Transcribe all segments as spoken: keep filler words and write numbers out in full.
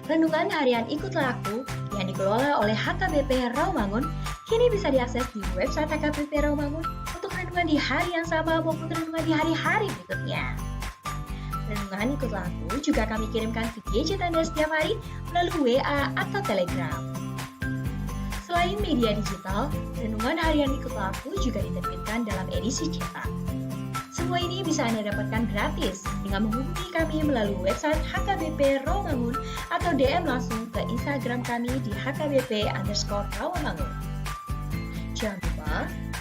Renungan harian Ikutlah Aku yang dikelola oleh H K B P Rawamangun kini bisa diakses di website H K B P Rawamangun untuk renungan di hari yang sama maupun renungan di hari-hari berikutnya. Renungan Ikutlah Aku juga kami kirimkan via gadget Anda setiap hari melalui W A atau Telegram. Selain media digital, renungan harian Ikutlah Aku juga diterbitkan dalam edisi cetak. Semua ini bisa Anda dapatkan gratis dengan menghubungi kami melalui website H K B P Rawamangun atau D M langsung ke Instagram kami di H K B P underscore Rawamangun. Jangan lupa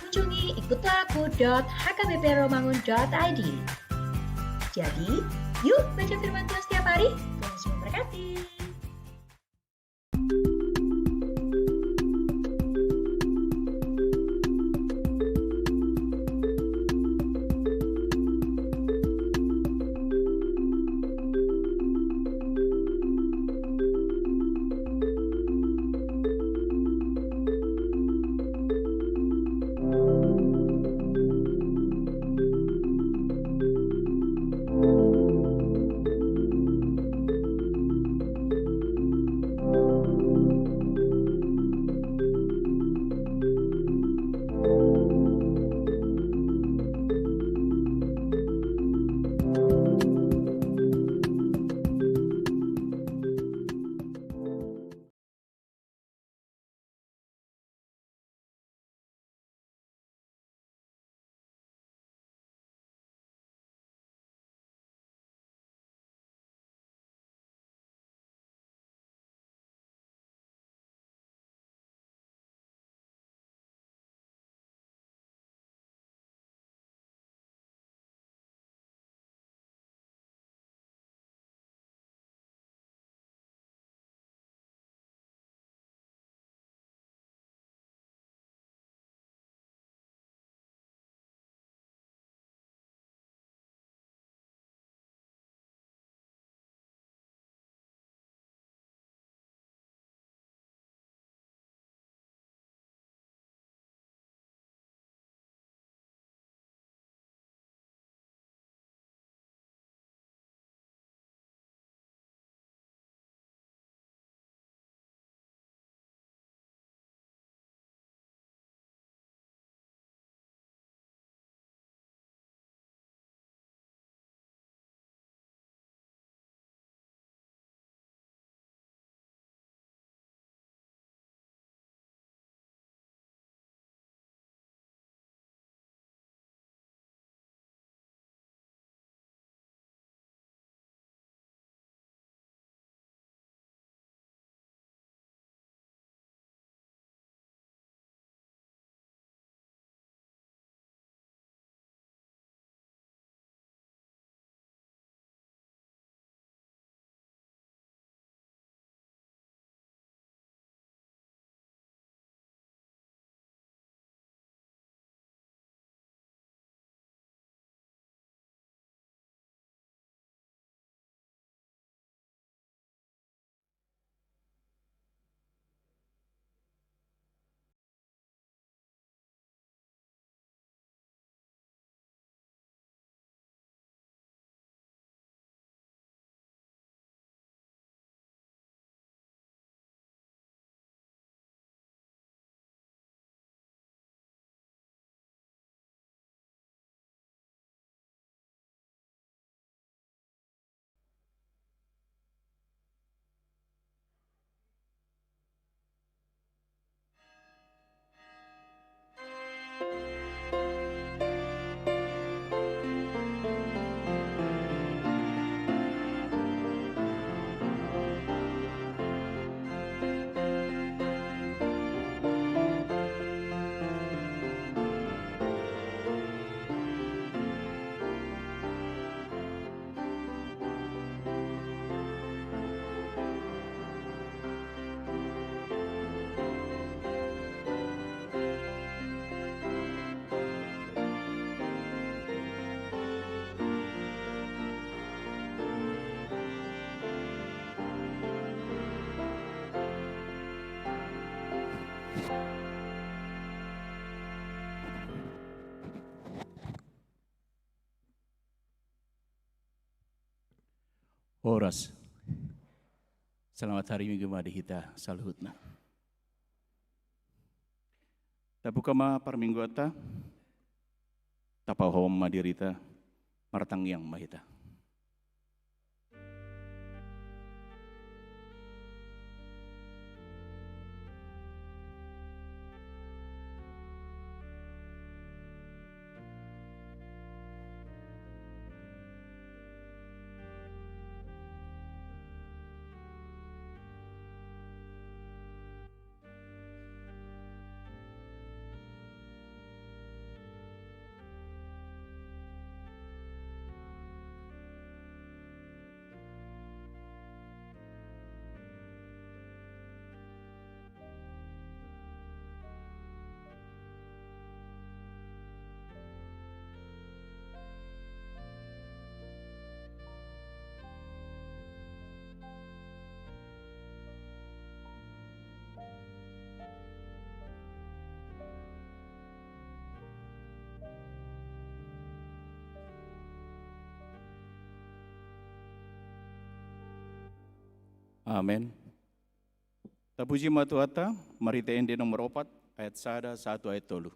kunjungi ikutlah aku dot H K B P rawamangun dot I D. Jadi, yuk baca firman Tuhan setiap hari. Tuhan Yesus memberkati. Horas. Selamat hari Minggu ma di hita saluhutna. Tabuka ma parmingguanta, tapahohom ma dirita, martangiang ma hita. Amen. Tapuji ma Tuhanta, marhite ende nomor opat, ayat sada sahat tu ayat tolu.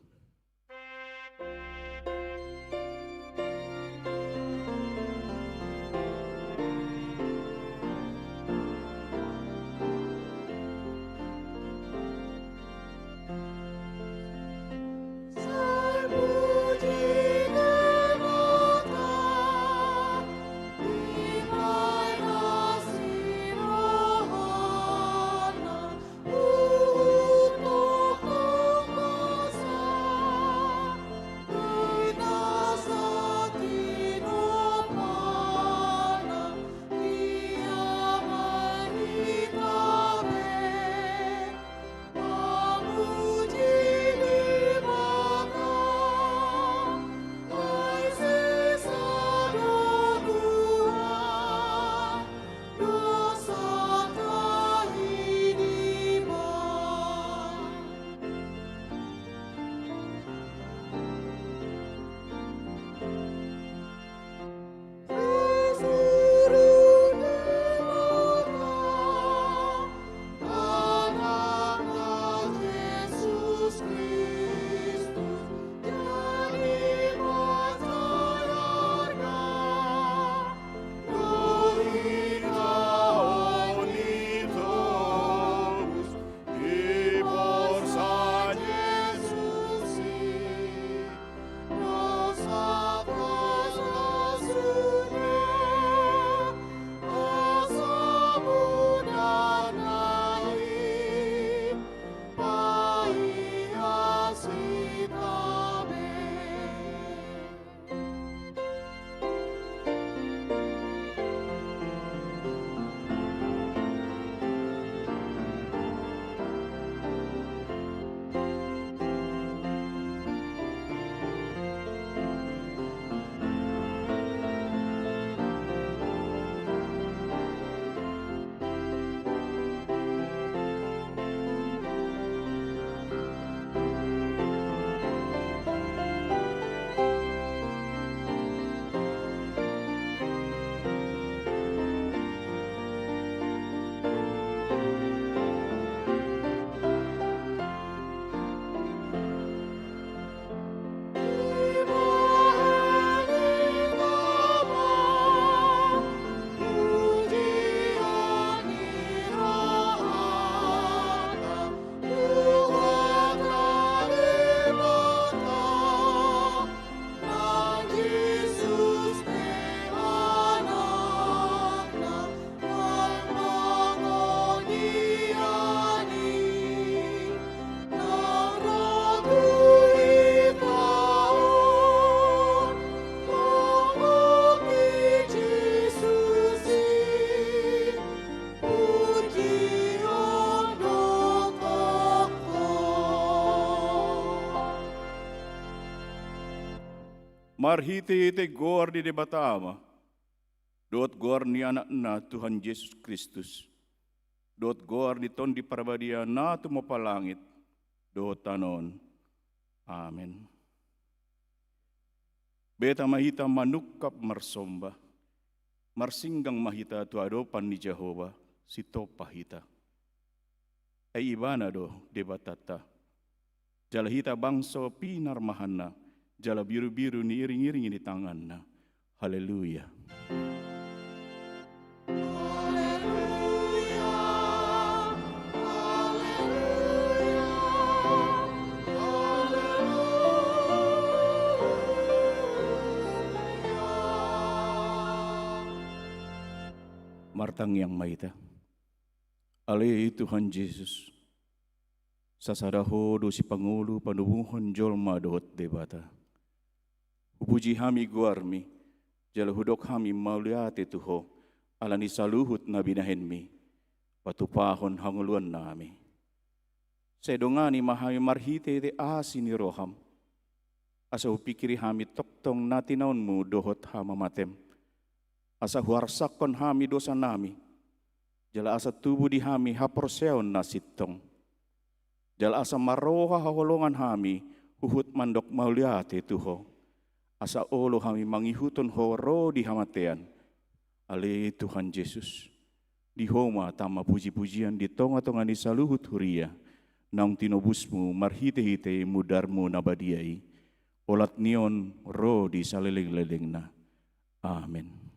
Marhitehite goar ni Debata Ama, dohot goar ni Anakna Tuhan Jesus Kristus, dohot goar ni Tondi Parbadia na tumompa langit dohot tano on. Amen. Beta ma hita manungkap marsomba, marsinggang ma hita tu adopan ni Jahowa, Sitompa hita. Ai Ibana do Debatanta. Jala hita bangso pinarmahanna, jala birubiru ni iringiring ni tanganna. Haleluya. Martangiang ma hita. Ale Tuhan Jesus, sasada Ho do sipangolu panomuhon jolma dohot Debata. Hupuji hami goarMi, jala hudok hami mauliate tu Ho, ala ni saluhut na binahenMi, patupahon hangoluannami. Sai dongani ma hami marhitehite asi ni rohaM, asa hupingkiri hami tongtong na tinaonMu dohot hamamateM, asa huarsakhon hami dosanami, jala asa tubu di hami haporseaon na sintong. Jala asa marroha haholongan hami huhut mandok mauliate tu Ho, asa olo hami mangihuthon Ho ro di hamatean. Ale Tuhan Jesus, di Ho ma tama pujipujian di tongatonga ni saluhut huria, naung tinobusMu marhitehite mudarMu na badia i, olat ni on ro di salelenglelengna. Amen.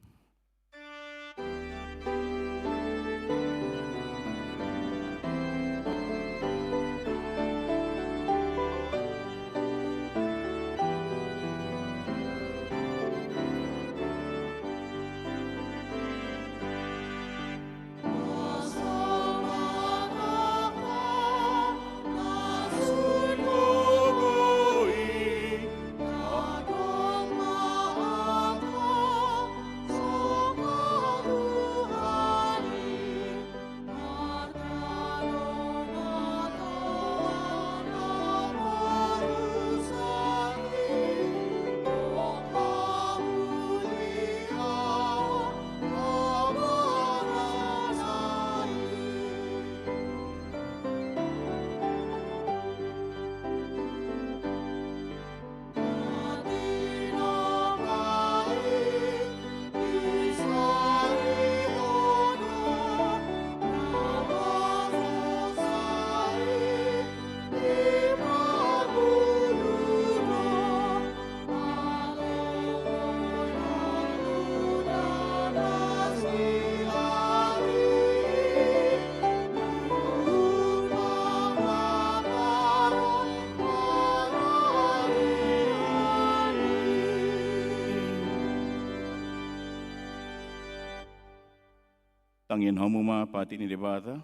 Tangion hamu ma patik ni Debata,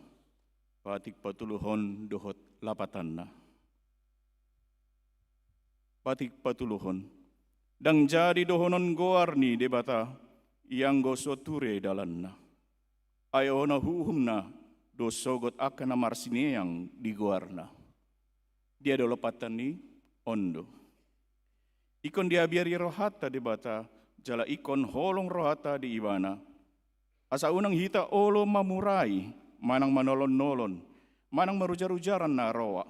patik patoluhon dohot lapatanna. Patik patoluhon. Ndang jadi dohonon goar ni Debata, ianggo so ture dalanna. Ai ona huhumna do sogot angka na marsineang di goarna. Dia do lapatan i? On do. Ingkon diabiari rohanta Debata, jala ingkon holong rohanta di Ibana. Asa unang hita olo mamurai, manang manolonolon, manang marujarujaran na roa,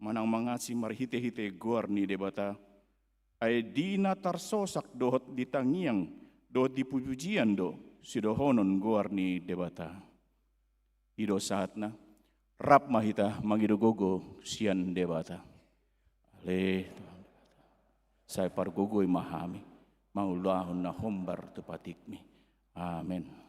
manang mangasi marhitehite goar ni Debata. Ai di na tarsosak dohot di tangiang, dohot di pujipujian do sidohonon goar ni Debata. I do saatna, rap ma hita mangido gogo sian Debata. Ale Tuhan Debata, sai pargogoi ma hami, mangulahon na hombar tu patikMi. Amen.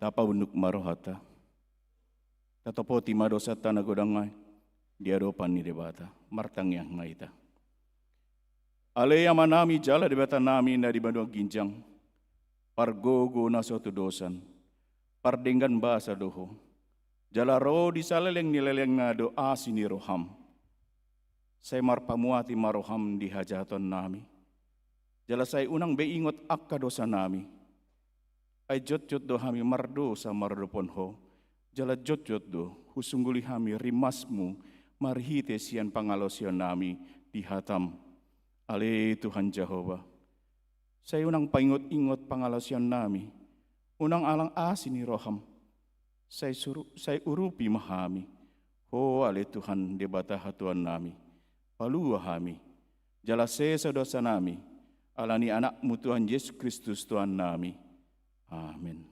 Tapaunduk ma rohanta. Tatopoti ma dosanta na godang i di adopan ni Debata. Martangiang ma hita. Ale Amanami jala Debatanami na di banua ginjang, pargogo na so tudosan, pardenggan basa do Ho, jala ro di saleleng ni lelengna do asi ni roham. Sai marpamuati ma roham di hajahatonnami. Jala sai unang be ingot angka dosanami. Ai jotjot do hami mardosa maradophon Ho. Jala jotjot do husungguli hami rimasmu marhite sian pangalaosionnami di hatam. Ale Tuhan Jahowa. Sai unang paingot-ingot pangalaosionnami. Unang alang asi ni roham. Sai suru-, sai urupi ma hami. Ho ale Tuhan Debata hatuannami. Palua hami. Jala sesa dosanami. Ala ni Anakmu Tuhan Jesus Kristus Tuhannami. Amen.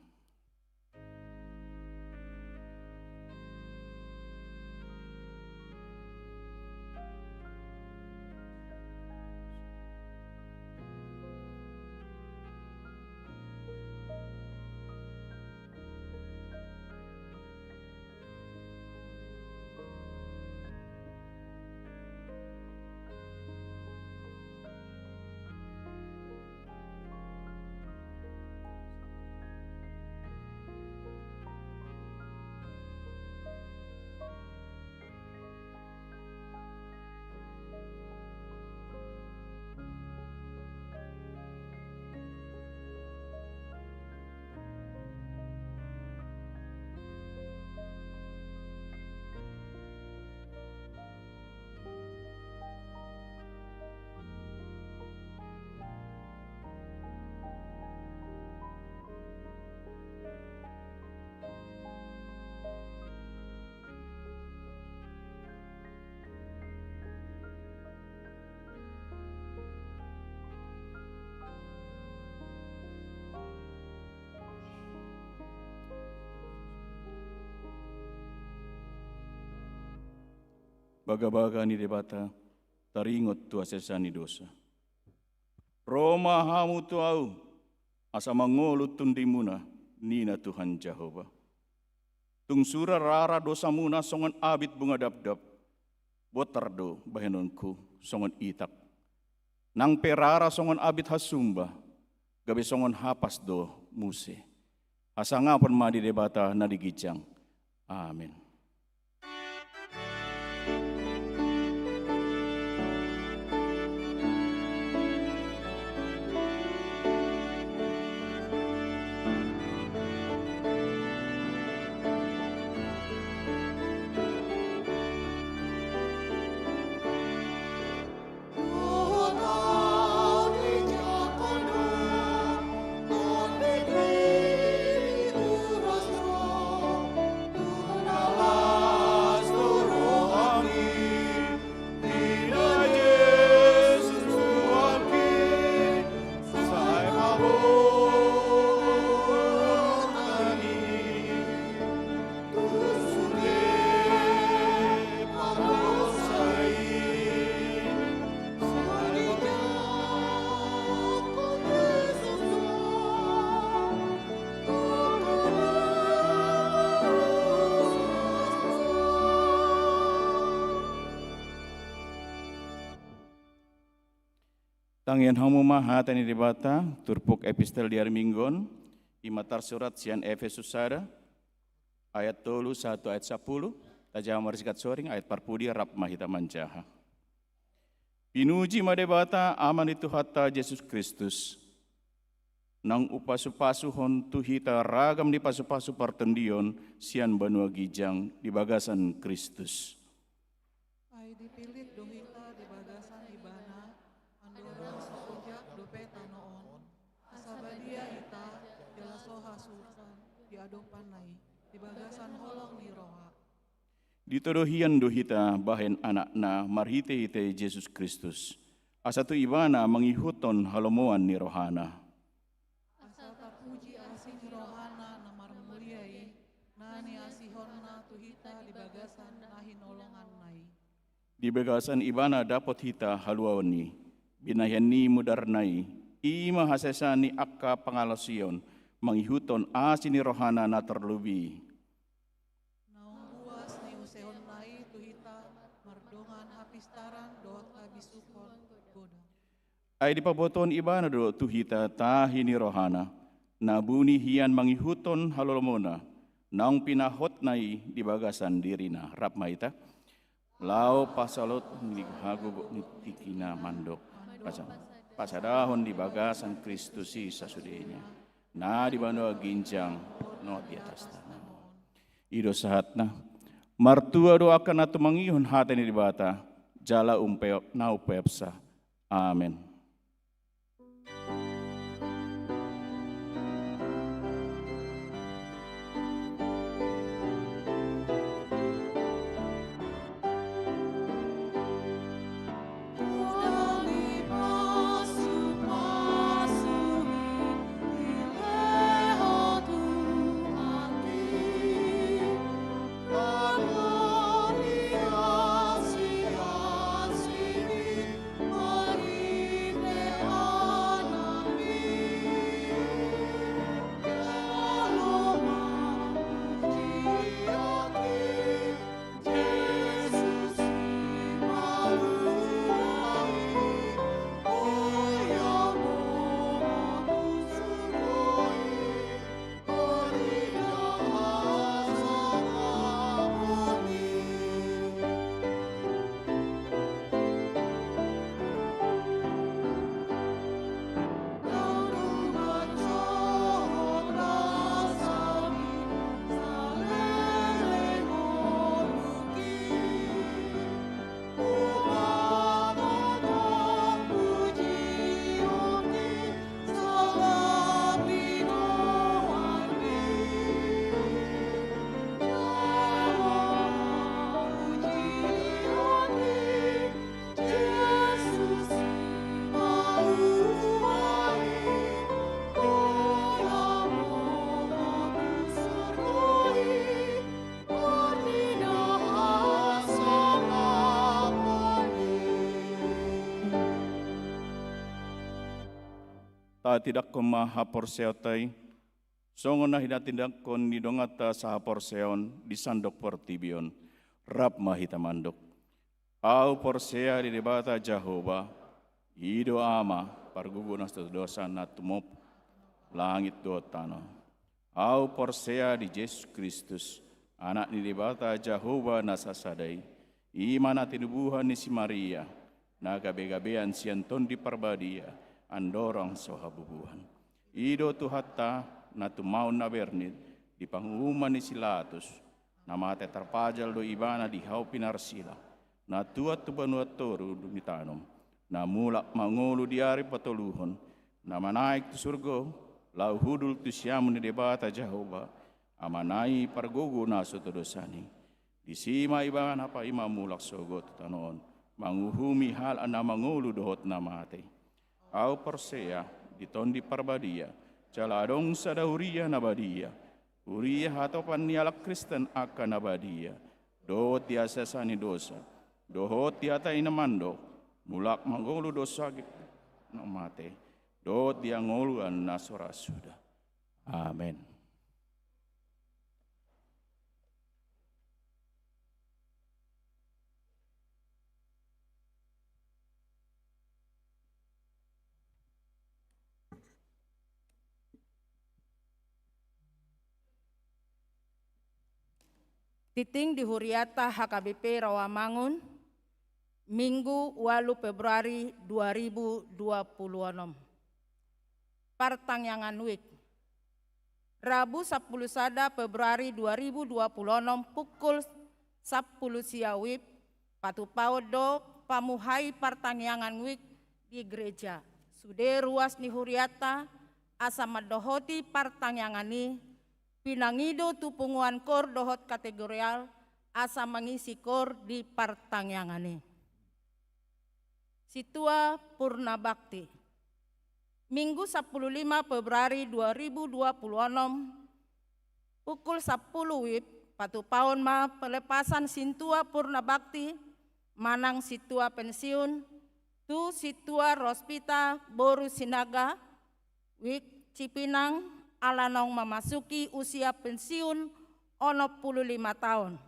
Bagabaga ni Debata, taringot tu hasesaan ni dosa. Ro ma hamu tu Ahu, asa mangolu tondimuna, ninna Tuhan Jahowa. Tung sura rara dosamuna songon abit bunga dabdab, botar do bahenonku songon itak. Nang pe rara songon abit hasumba, gabe songon hapas do muse. Hasangapon ma di Debata na di ginjang. Amen. Tangiang hamu ma hata ni Debata, turpuk epistel di ari Minggu on, i ma tarsurat sian Epesus sada, ayat tolu sahat tu ayat sampulu, tajaha ma marsikat soring, ayat parpudi rap ma hita manjaha. Pinuji ma Debata, Ama ni Tuhanta Jesus Kristus, naung umpasupasuhon tu hita ragam ni pasupasu partondion sian banua ginjang di bagasan Kristus. Ai dipillit do hita di bagasan Ibana, andorang so ojak dope tano on, asa badia hita jala so hasuhuton di adopanna i, di bagasan holong ni roha. Ditodo hian do hita bahen Anakna marhitehite Jesus Kristus, asa tu Ibana mangihuthon halomoan ni rohana. Asa tarpuji asi ni rohana na marmulia i, na niasihonna tu hita di bagasan na hinolonganna i. Di bagasan Ibana dapot hita haluaon i, binahen ni mudarna i, i ma hasesaan ni angka pangalaosion, mangihuthon asi ni rohana na tarlobi. Naung buas niusehonna i tu hita mardongan hapistaran dohot habisuhon godang. Ai dipabotohon ibana do tu hita tahi ni rohana, na buni hian mangihuthon halolomona, naung pinahotna i di bagasan dirina. Rap ma hita. Laho pasaut ni hagogoon ni tingkina mandok, pasa-, pasadahon di bagasan Kristus i sasudena, na di banua ginjang dohot di atas tano. I do sahatna. Martua do angka na tumangihon hata ni Debata, jala umpe-, na umpeopsa. Amen. Tatindangkon ma haporseaonta i, songon na hinatindangkon ni donganta sahaporseaon di sandok portibi on. Rap ma hita mandok. Ahu porsea di Debata Jahowa, i do Ama, pargogo na so dosa na tumompa langit dohot tano. Ahu porsea di Jesus Kristus, Anak ni Debata Jahowa na sasada i, i ma na tinubuan ni si Maria, na gabegabean sian Tondi Parbadia, andorang so habubuhan. I do Tuhanta, na tumaon na bernit, di panguhuman ni si Latus, na mate tarpajal do ibana di hau pinarsila, na tuat tu banua toru ni tano, na mulak mangolu di ari patoluhon, na manaek tu surgo, laho hundul tu siamun ni Debata Jahowa, Amana i pargogo na so tudosan i. Disi ma ibana paima mulak sogot tu tano on, manguhumi halak na mangolu dohot na mate. Ahu porsea di Tondi Parbadia, jala adong sada huria na badia, huria hatopan ni halak Kristen angka na badia, dohot di hasesaan ni dosa, dohot di hata i na mandok, mulak mangolu dosa ge-, na mate, dohot di hangoluan na so ra suda. Amen. Tingting di huriata H K B P Rawamangun, Minggu, ualu Februari dua ribu dua puluh onom. Partangiangan WIB. Rabu, sampulu sada Februari dua ribu dua puluh onom, pukul sampulu sia WIB, patupaon do pamuhai partangiangan WIB di gereja. Sude ruas ni huriata, asa mandohoti partangiangan i, pinangido tu punguan koor dohot kategorial, asa mangisi koor di partangiangan i. Sintua Purna Bakti. Minggu, sampulu lima Februari dua ribu dua puluh onom, pukul sampulu WIB, patupaon ma pelepasan Sintua Purna Bakti, manang sintua pensiun, tu Sintua Rospita boru Sinaga, WIB Cipinang, ala naung mamasuki usia pensiun onom pulu lima taon.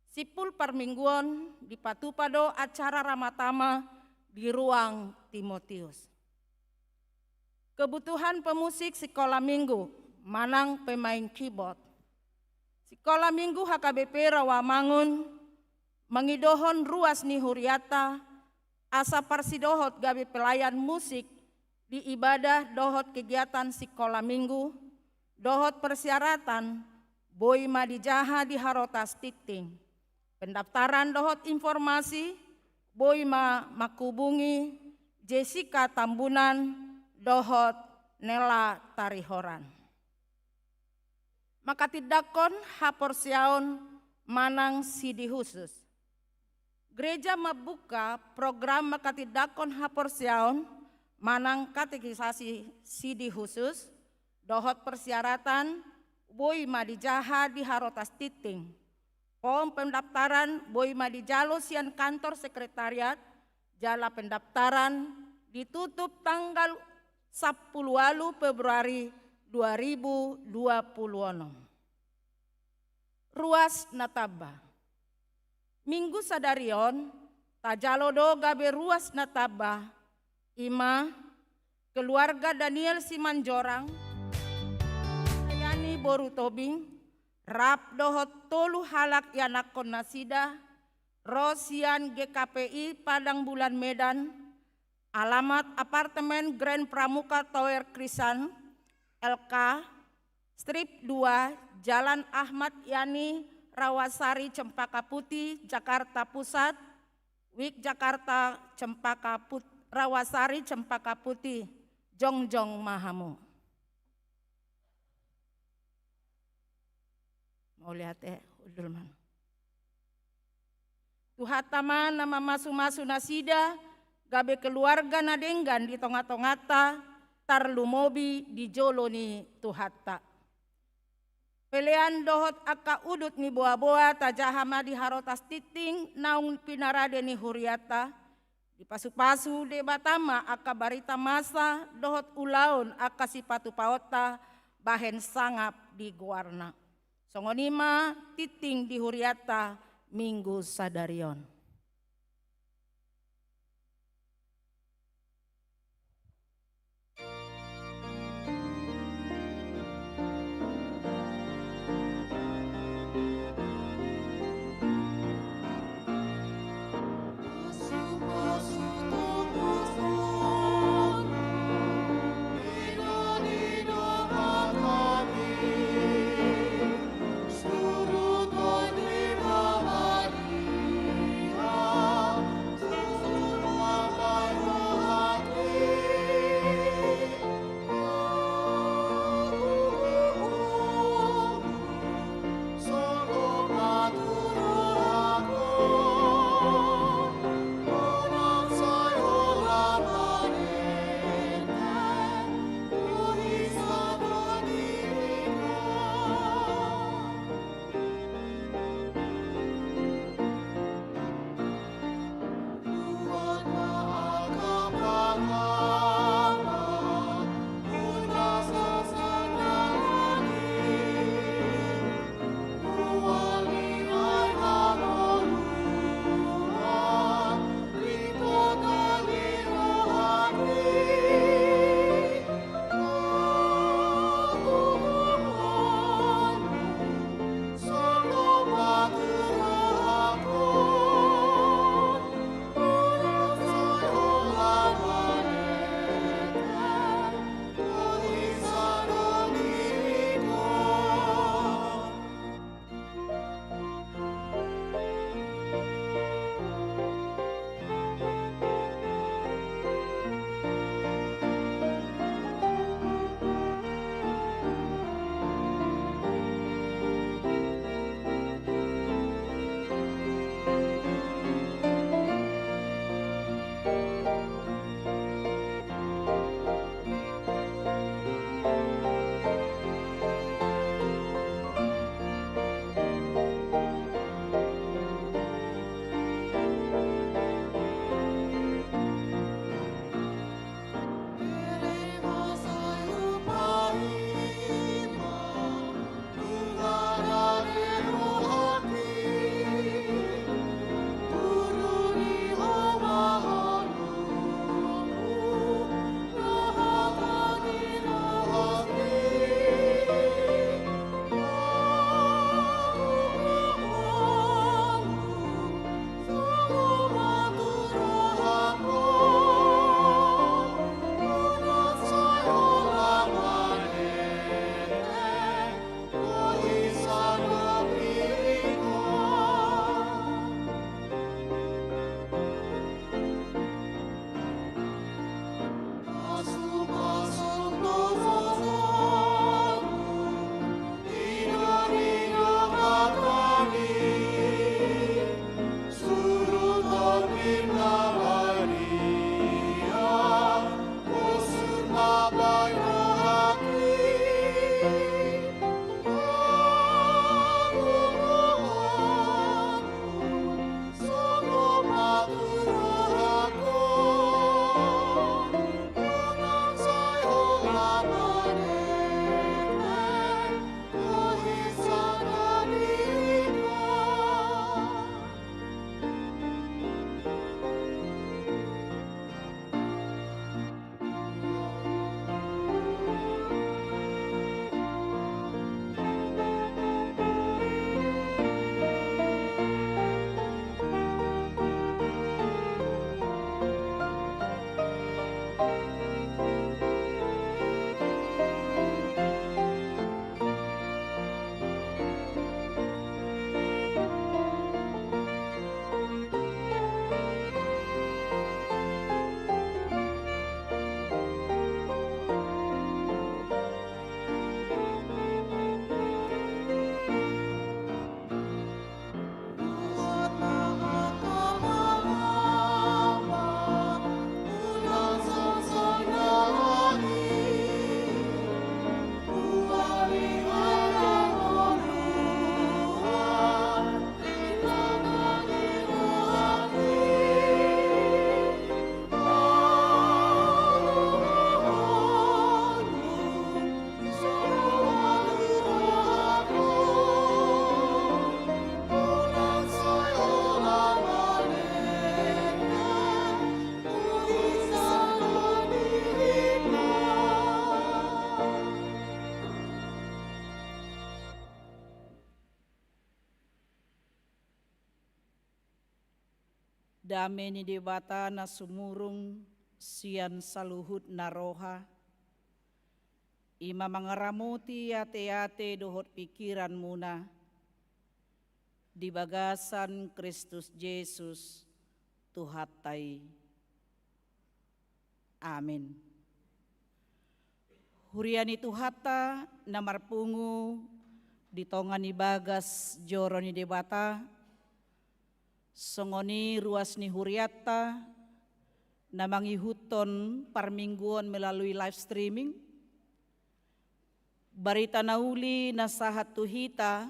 Simpul parmingguon dipatupa do acara ramatama di ruang Timotius. Kebutuhan pemusik sikola minggu manang pemain keyboard. Sikola minggu H K B P Rawamangun mangidohon ruas ni huriata asa parsidohot gabe pelayan musik di ibadah dohot kegiatan sikola minggu, dohot persyaratan boi ma dijaha di Harotas Tinting. Pendaftaran dohot informasi boi ma manghubungi Jessica Tambunan dohot Nela Tarihoran. Manghatindanghon haporseaon manang sidi khusus. Gereja mambuka program manghatindanghon haporseaon manang katekisasi sidi khusus dohot persyaratan boi ma dijaha di Harotas Tinting. Form pendaftaran boi ma dijalo sian kantor sekretariat, jala pendaftaran ditutup tanggal sampulu ualu Februari dua ribu dua pulu onom. Ruas na tamba. Minggu sadari on, tajalo do gabe ruas na tamba, i ma keluarga Daniel Simanjorang, Yani boru Tobing, rap dohot tolu halak ianakhon nasida, ro sian G K P I Padang Bulan Medan, alamat apartemen Grand Pramuka Tower Krisan, L K, strip dua, Jalan Ahmad Yani Rawasari Cempaka Putih, Jakarta Pusat, Wik Jakarta Cempaka Put-, Rawasari Cempaka Putih, jongjong ma hamu. Mauliate, hundul ma. Tuhanta ma na mamasumasu nasida, gabe keluarga na denggan di tongatonganta, tarlumobi di jolo ni Tuhanta. Pelean dohot angka udut ni boaboa tajaha ma di Harotas Tinting naung pinarade ni hurianta, dipasupasu Debata ma angka barita masa dohot ulaon angka sipatupaonta bahen sangap di goarna. Songon i ma tinting di hurianta minggu sadari on. Dame ni Debata na sumurung sian saluhut na roha, i ma mangaramoti ateate dohot pingkiranmuna di bagasan Kristus Jesus Tuhanta i. Amin. Huria ni Tuhanta na marpungu di tonga ni bagas joro ni Debata, songon i ruas ni hurianta na mangihuthon parmingguon melalui live streaming, barita na uli na sahat tu hita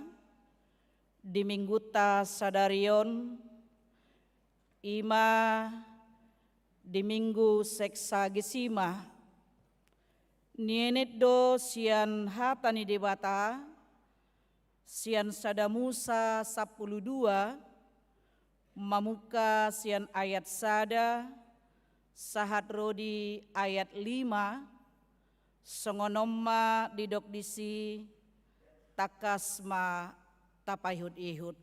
di minggunta sadari on, i ma di Minggu Sexagesima. Nienet do sian hata ni Debata, sian Sada Musa sampulu dua, mamungka sian ayat sada, sahat ro di ayat lima, songon on ma didok disi, tangkas ma tapaihut-ihut.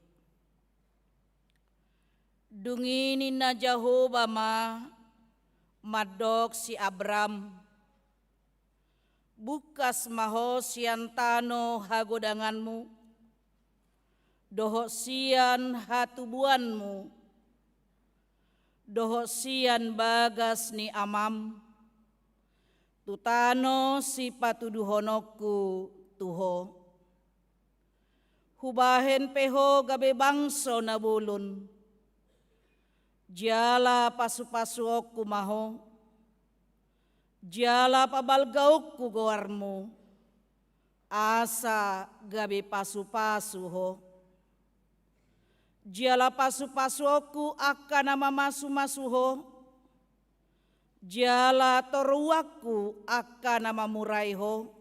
Dung i ninna Jahowa ma mandok si Abram, bungkas ma ho sian tano hagodanganmu, dohot sian hatubuanmu, dohot sian bagas ni amam, tu tano sipatuduhononku tu ho. Hubahen pe ho gabe bangso na bolon. Jala pasupasuonku ma ho. Jala pabalgaonku goarmu, asa gabe pasupasu ho. Jala pasupasuonku angka na mamasumasu ho. Jala toruanku angka na mamurai ho.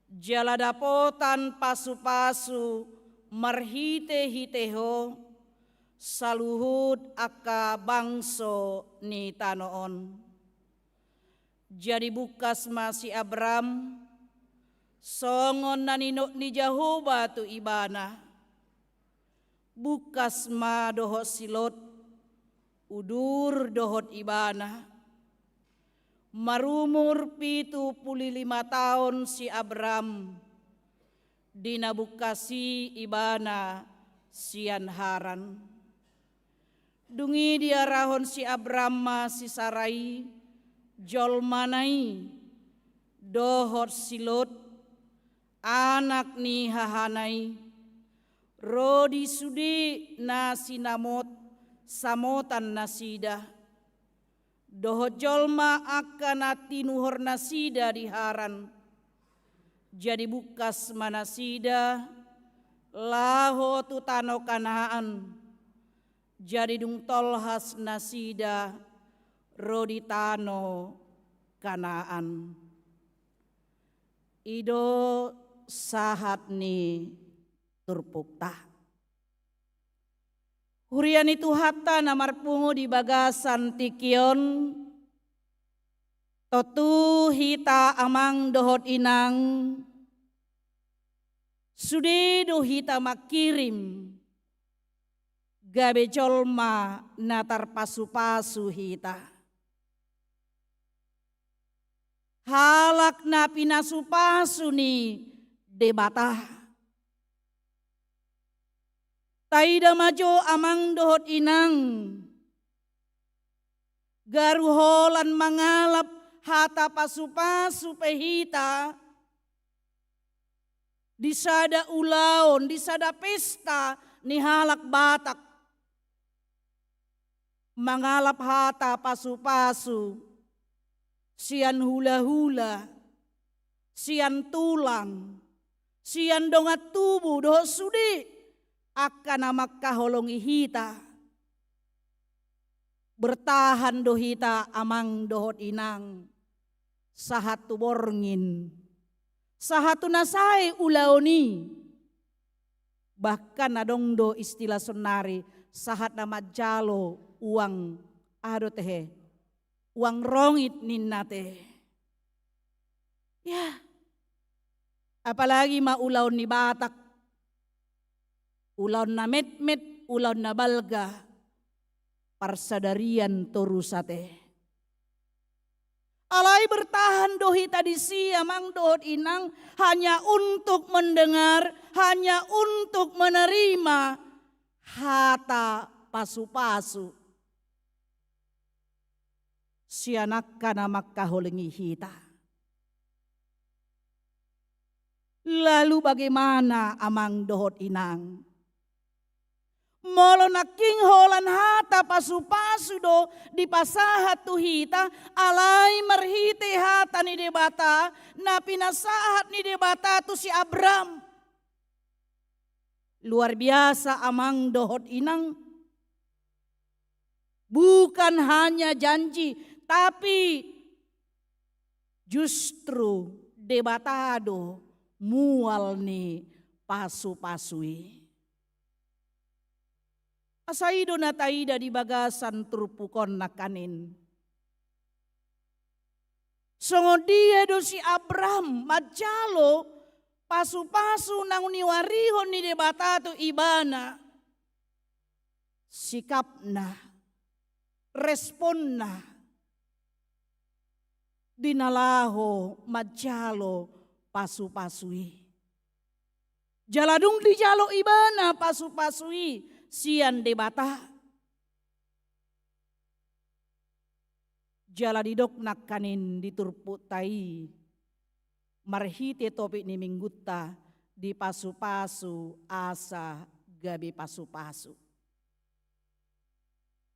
Jala dapotan pasupasu marhitehite ho saluhut angka bangso ni tano on. Jadi bungkas ma si Abram, songon na nidok ni Jahowa tu ibana. Bungkas ma dohot si Lot, udur dohot ibana. Marumur pitu pulu lima taon si Abram, di na bungkas i ibana sian Haran. Dung i diarahon si Abram ma si Sarai, jolmana i, dohot si Lot, anak ni hahana i, ro di sude na sinamot samotan nasida, dohot jolma angka na tinuhor nasida di Haran. Jadi bungkas ma nasida laho tu tano Kanaan. Jadi dung tolhas nasida ro di tano Kanaan. I do sahat ni turpukta. Huria ni Tuhanta na marpungu di bagasan tingki on, tontu hita amang dohot inang, sude do hita mangkirim gabe jolma na tarpasupasu hita. Halak na pinasupasu ni Debata. Taida ma jo amang dohot inang, garu holan mangalap hata pasupasu pe hita, di sada ulaon, di sada pesta ni halak Batak. Mangalap hata pasupasu, sian hulahula, sian tulang, sian dongan tubu, dohot sude angka na mangkaholongi hita. Bertahan do hita amang dohot inang, sahat tu borngin, sahat tu na sae ulaon i. Bahkan adong do istilah saonari, sahat na manjalo uang, aha do tehe, uang rongit ninna te. Ya, apalagi ma ulaon ni Batak, ulaon na metmet, ulaon na balga. parsadarian torus ate. Alai bertahan do hita disi, amang dohot inang, hanya untuk mendengar, hanya untuk menerima hata pasu-pasu sian angka na mangkaholongi hita. Lalu bagaimana, amang dohot inang, molo nangkin holan hata pasu-pasu do dipasahat tu hita, alai marhite hata ni Debata na pinasahat ni Debata tu si Abram? Luar biasa, amang dohot inang. Bukan hanya janji, tapi justru Debata do mual ni pasu-pasu i. Asa i do na taida di bagasan turpuk on nangkaning. Songon dia do si Abram manjalo pasu-pasu naung niuarihon ni Debata tu ibana, sikapna, responna, di na laho manjalo pasu-pasu i. Jala dung dijalo ibana pasu-pasu i sian Debata, jala didok nangkaning di turpukta i, marhite topik ni minggunta, dipasu-pasu asa gabe pasu-pasu.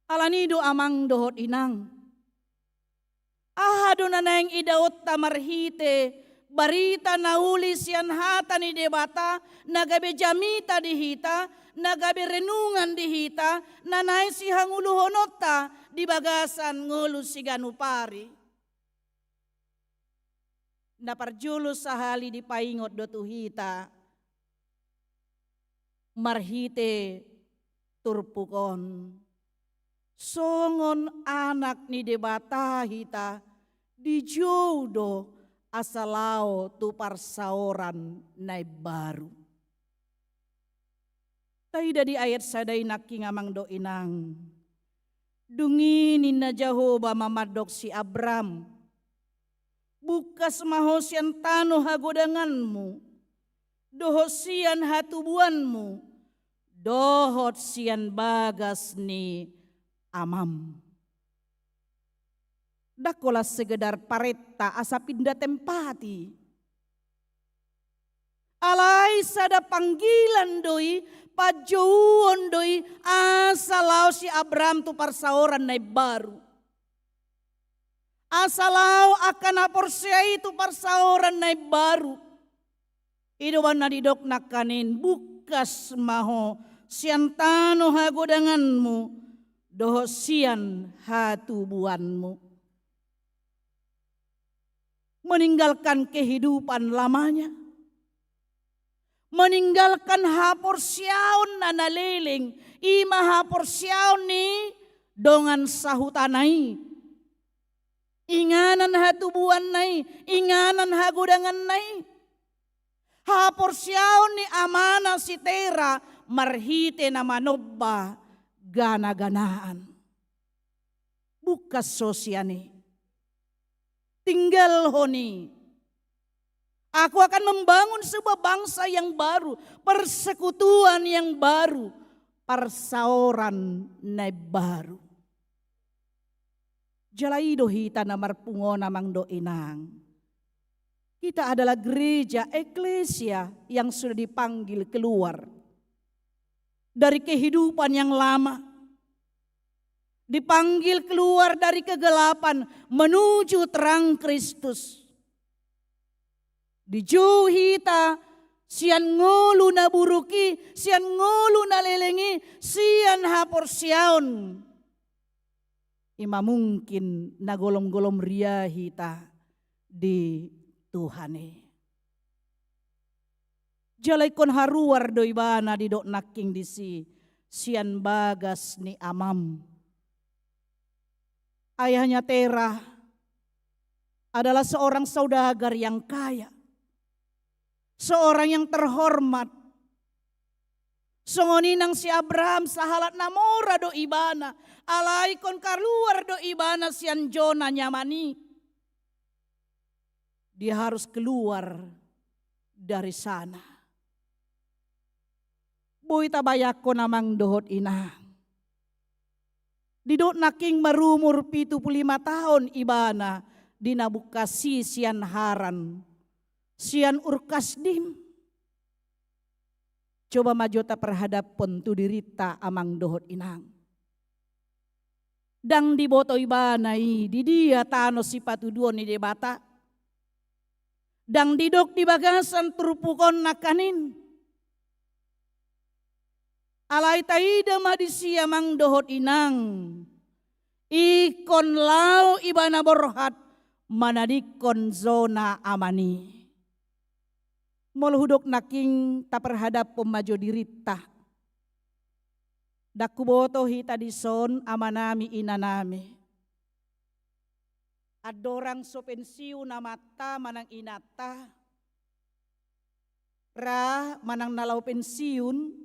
Alani do, amang dohot inang, aha do na naeng idaonta marhite barita na uli sian hata ni Debata, na gabe jamita di hita, na gabe renungan di hita, na naeng sihangoluhononta di bagasan ngolu siganup ari? Na parjolo sahali dipaingot do tu hita marhite turpuk on, songon anak ni Debata hita, dijou do asa laho tu parsaoran na imbaru. Taida di ayat sada i nangkin, amang dohot inang. Dung i ninna Jahowa ma mandok si Abram: Bungkas ma ho sian tano hagodanganmu, dohot sian hatubuanmu, dohot sian bagas ni amam. Ndang holan sekedar parenta asa pindah tempat i. Alai sada panggilan do i, panjouon do i, asa laho si Abram tu parsaoran na imbaru. Asa laho angka na porsea i tu parsaoran na imbaru. I do umbahen na didok nangkaning: Bungkas ma ho sian tano hagodanganmu dohot sian hatubuanmu. Meninggalkan kehidupan lamanya. Meninggalkan haporseaonna na leleng, i ma haporseaon ni dongan sahutana i. Inganan hatubuanna i, inganan hagodanganna i. Haporseaon ni amana si Tera marhite na manomba gana-ganaan. Bungkas ho sian i. Tinggalhon i. Aku akan membangun sebuah bangsa yang baru, persekutuan yang baru, parsaoran na imbaru. Jala i do hita na marpungu on, amang dohot inang. Kita adalah gereja, eklesia yang sudah dipanggil keluar dari kehidupan yang lama. Dipanggil keluar dari kegelapan menuju terang Kristus. Dijou hita sian ngolu na buruk i, sian ngolu na leleng i, sian haporseaon i ma mungkin na golom-golom ria hita di Tuhan i. Jala ingkon haruar do ibana didok nangkin disi, sian bagas ni amam. Ayahnya Tera adalah seorang saudagar yang kaya, seorang yang terhormat, Songon i nang si Abraham, sahalak na mora do ibana, alai ingkon kaluar do ibana sian zona nyaman i. Dia harus keluar dari sana. Boi tabayangkon amang dohot inang. Didok nangkin marumur pitu pulu lima taon ibana di na bungkas i sian Haran, sian Ur Kasdim. Coba ma jo taparhadaphon tu dirinta amang dohot inang. Ndang diboto ibana i di dia tano sipatuduon ni Debata. Ndang didok di bagasan turpuk on nangkaning. Alai taida ma disi amang dohot inang. Ingkon laho ibana borhat manadingkon zona aman i. Molo hudok nangkin taparhadaphon ma jo dirinta. Ndang huboto hita dison amanami inanami. Andorang so pensiun amanta manang inanta, ra manang na laho pensiun,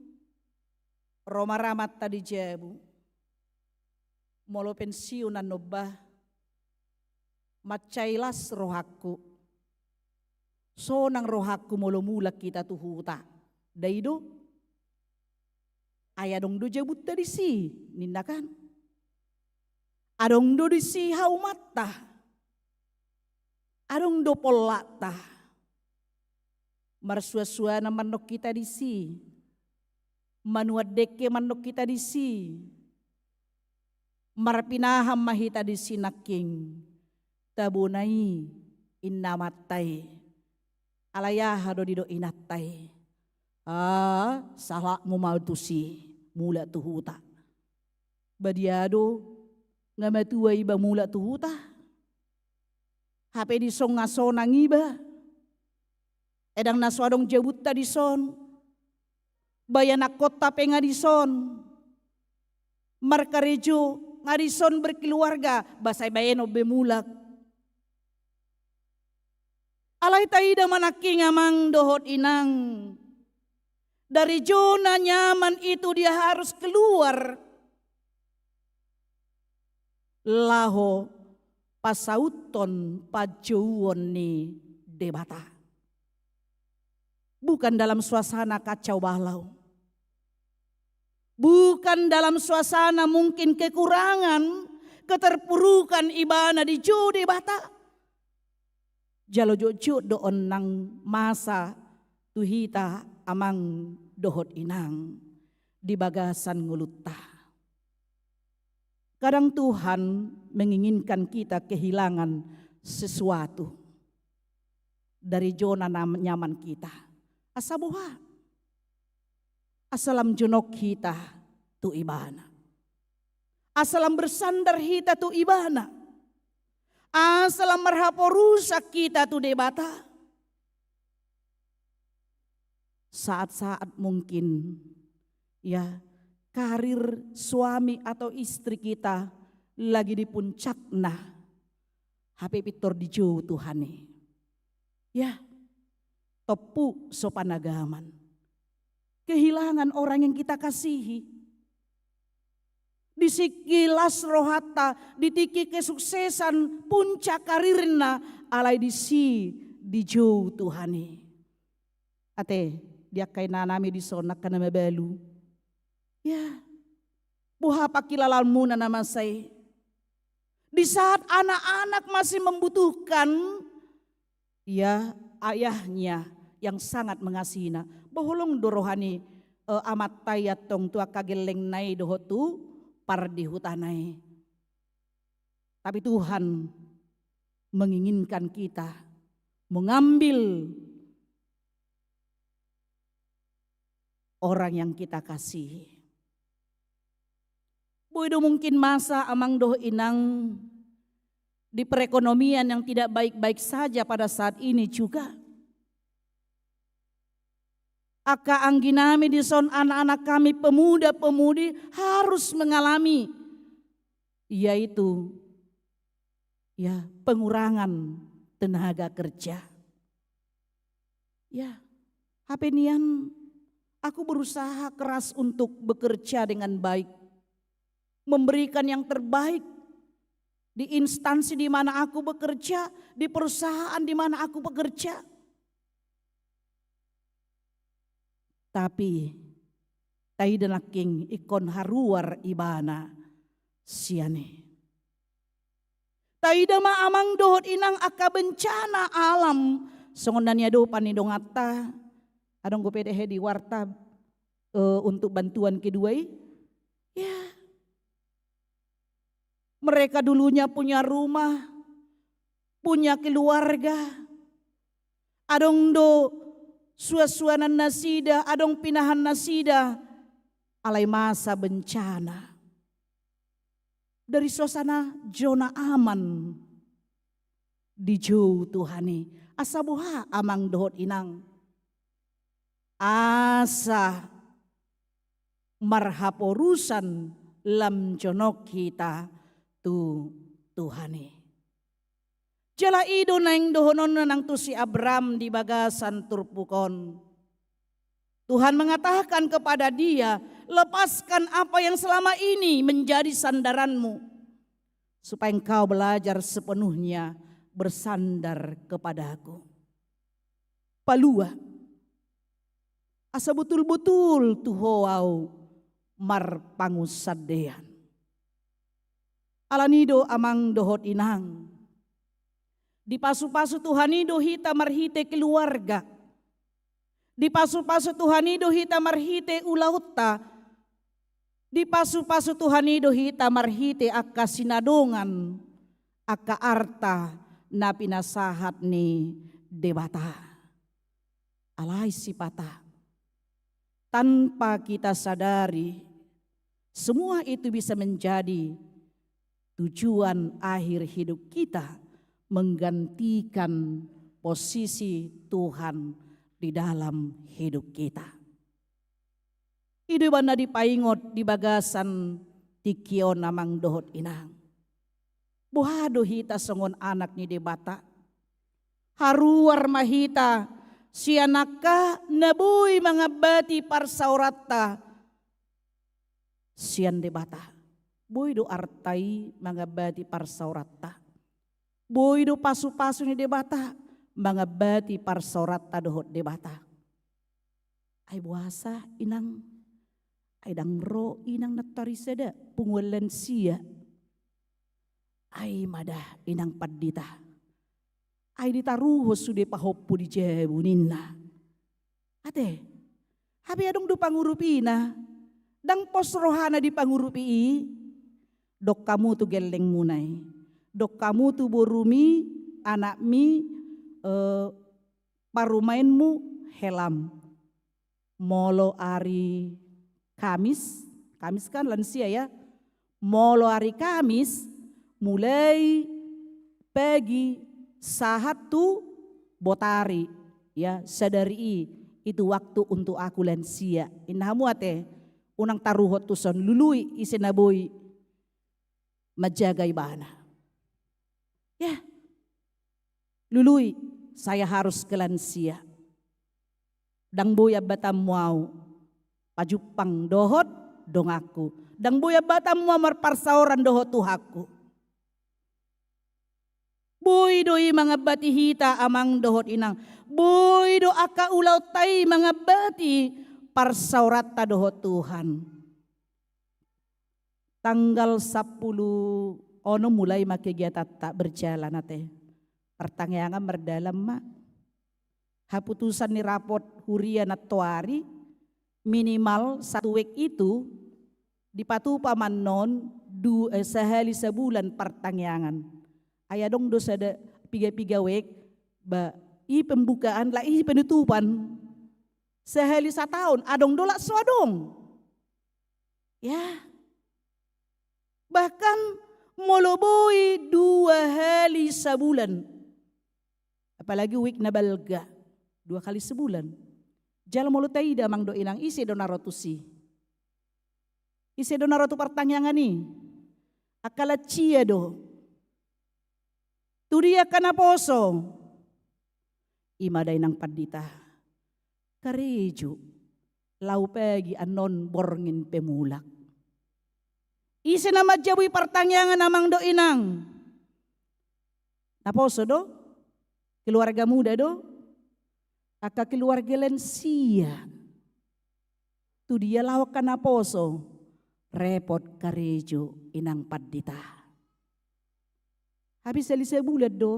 ro ma ra amanta di jabu. Molo pensiun annon bah, mansai las rohangku. Sonang rohangku molo mulak hita tu huta. Nda i do? Ai adong do jabunta disi, ninna kan. Adong do disi haumanta. Adong do pollanta. Marsuansuanan mandok hita disi. Manuan dengke mandok hita disi. Marpinahan ma hita disi nangkin. Tabona i inna amanta i. Alai aha do didok inanta i? Ah, sahalakmu ma tusi mulak tu huta. Ba dia do nga matua iba mulak tu huta? Hape dison nga sonang iba. Ndang na so adong jabunta dison. Ba ianakkonta pe nga dison. Markarejo nga dison berkeluarga, ba sai baenon be mulak. Alai taida ma nangkin amang dohot inang. Dari zona nyaman itu dia harus keluar. Laho pasauthon panjouon ni Debata. Bukan dalam suasana kacau balau. Bukan dalam suasana mungkin kekurangan, keterpurukan ibana dijou Debata. Jala jotjot do on nang masa tu hita amang dohot inang di bagasan ngolunta. Kadang Tuhan menginginkan kita kehilangan sesuatu dari zona nam-, nyaman kita. Asa boha? Asa lam jonok hita tu ibana. Asa lam bersandar hita tu ibana. Asa lam marhaporusan hita tu Debata. Saat-saat mungkin, ya, karir suami atau istri kita lagi di puncakna. Hape pintor dijou Tuhan i. Ya, tompu so panagaman. Kehilangan orang yang kita kasihi. Di tingki las rohanta, di tingki kesuksesan, puncak karirna, alai disi dijou Tuhan i. Ate, di angka inanami dison angka na mabalu. Ya, boha pangkilalaanmuna na masa i? Di saat anak-anak masih membutuhkan, ya, ayahnya yang sangat mengasihinya. Ba holong do roha ni, eh, amanta i antong tu angka gellengna i dohot tu pardihutana i. Tapi Tuhan menginginkan kita mengambil orang yang kita kasihi. Boi do mungkin masa amang dohot inang di perekonomian yang tidak baik-baik saja pada saat ini juga. Angka angginami dison, anak-anak kami pemuda-pemudi harus mengalami, yaitu, ya, pengurangan tenaga kerja. Ya, hape nian Aku berusaha keras untuk bekerja dengan baik, memberikan yang terbaik di instansi di mana aku bekerja, di perusahaan di mana aku bekerja. Tapi taida nangkin ingkon haruar ibana sian i. Taida ma amang dohot inang angka bencana alam songon na niadopan ni donganta. Adong dope di warta, eh, untuk bantuan kedua i? Ya. Mereka dulunya punya rumah, punya keluarga. Adong do suansuanan nasida, adong pinahan nasida, alai masa bencana. Dari suasana zona aman dijou Tuhan i. Asa boha amang dohot inang? Asa marhaporusan lam jonok hita tu Tuhan i. Jala i do naeng dohononna nang tu si Abram di bagasan turpuk on. Tuhan mengatakan kepada dia, "Lepaskan apa yang selama ini menjadi sandaranmu, supaya engkau belajar sepenuhnya bersandar kepada-Ku." Palua, asa botul-botul tu Ho ahu marpangunsandean. Alani do amang dohot inang, dipasu-pasu Tuhan i do hita marhite keluarga. Dipasu-pasu Tuhan i do hita marhite ulaonta. Dipasu-pasu Tuhan i do hita marhite angka sinadongan, angka arta na pinasahat ni Debata. Alai sipata, tanpa kita sadari, semua itu bisa menjadi tujuan akhir hidup kita, menggantikan posisi Tuhan di dalam hidup kita. I do ibana dipaingot di bagasan tingki on amang dohot inang. Boha do hita songon anak ni Debata? Haruar ma hita sian angka na boi mangambati parsaoranta sian Debata. Boi do arta i mangambati parsaoranta. Boi do pasu-pasu ni Debata mangambati parsaoranta dohot Debata. Ai boasa inang? Ai ndang ro inang nantoari sada punguan lansia. Ai ma da inang pandita. Ai ditaruhon sude pahompu di jabu ninna. Ate, hape adong do pangurupina, ndang pos rohana dipangurupi i. Dok hamu tu gellengmuna i, dok hamu tu borumi, anakmi, eh, parumaenmu, helam. Molo ari Kamis, Kamis kan lansia ya, molo ari Kamis, mulai pagi sahat tu botari, ya, sadari i, itu waktu untuk aku lansia. Inna hamu ate, unang taruhon tuson, lului ise na boi manjaga ibana. Ya, lului, saya harus ke lansia. Ndang boi ambatanmu ahu pajumpang dohot donganku. Ndang boi ambatanmu ahu marparsaoran dohot Tuhanku. Boi do i mangambati hita amang dohot inang. Boi do angka ulaonta i mangambati parsaoranta dohot Tuhan. Tanggal sampulu onom mulai ma kegiatanta berjalan ate. Partangiangan mardalan ma. Haputusan ni rapot huria nantoari, minimal satu wijk itu dipatupa ma annon du-, eh, sahali sabulan partangiangan. Ai adong do sada piga-piga wijk, ba, i pembukaan, la i penutupan. Sahali sataon, adong do la so adong. Ya. Bahkan molo boi dua hali sabulan. Apalagi wijk na balga, dua kali sebulan. Jala molo taida amang dohot inang, ise do na ro tusi? Ise do na ro tu partangiangan i? Angka lansia do. Tu dia angka naposo? I ma da inang pandita. Karejo. Laho pagi annon borngin pe mulak. Ise na manjabui partangiangan, amang dohot inang? Naposo do? Keluarga muda do? Angka keluarga lansia? Tu dia laho angka naposo? Repot karejo, inang pandita. Habis sekali sebulan do.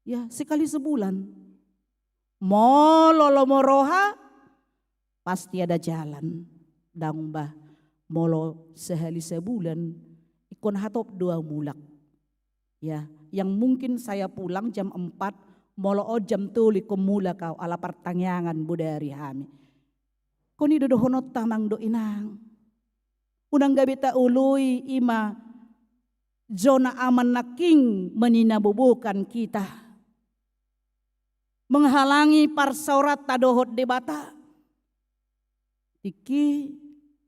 Ya, sekali sebulan. Molo lomo roha, pasti ada jalan. Ndang bah, molo sehali sebulan, ingkon hatop do ahu mulak. Ya, yang mungkin saya pulang jam empat, molo on jam tolu ingkon mulak ahu, ala partangiangan bodari hami. Ingkon i do dohononta, amang dohot inang. Unang gabe taoloi, i ma zona aman nangkin meninabobokan kita, menghalangi parsaoranta dohot Debata. Tingki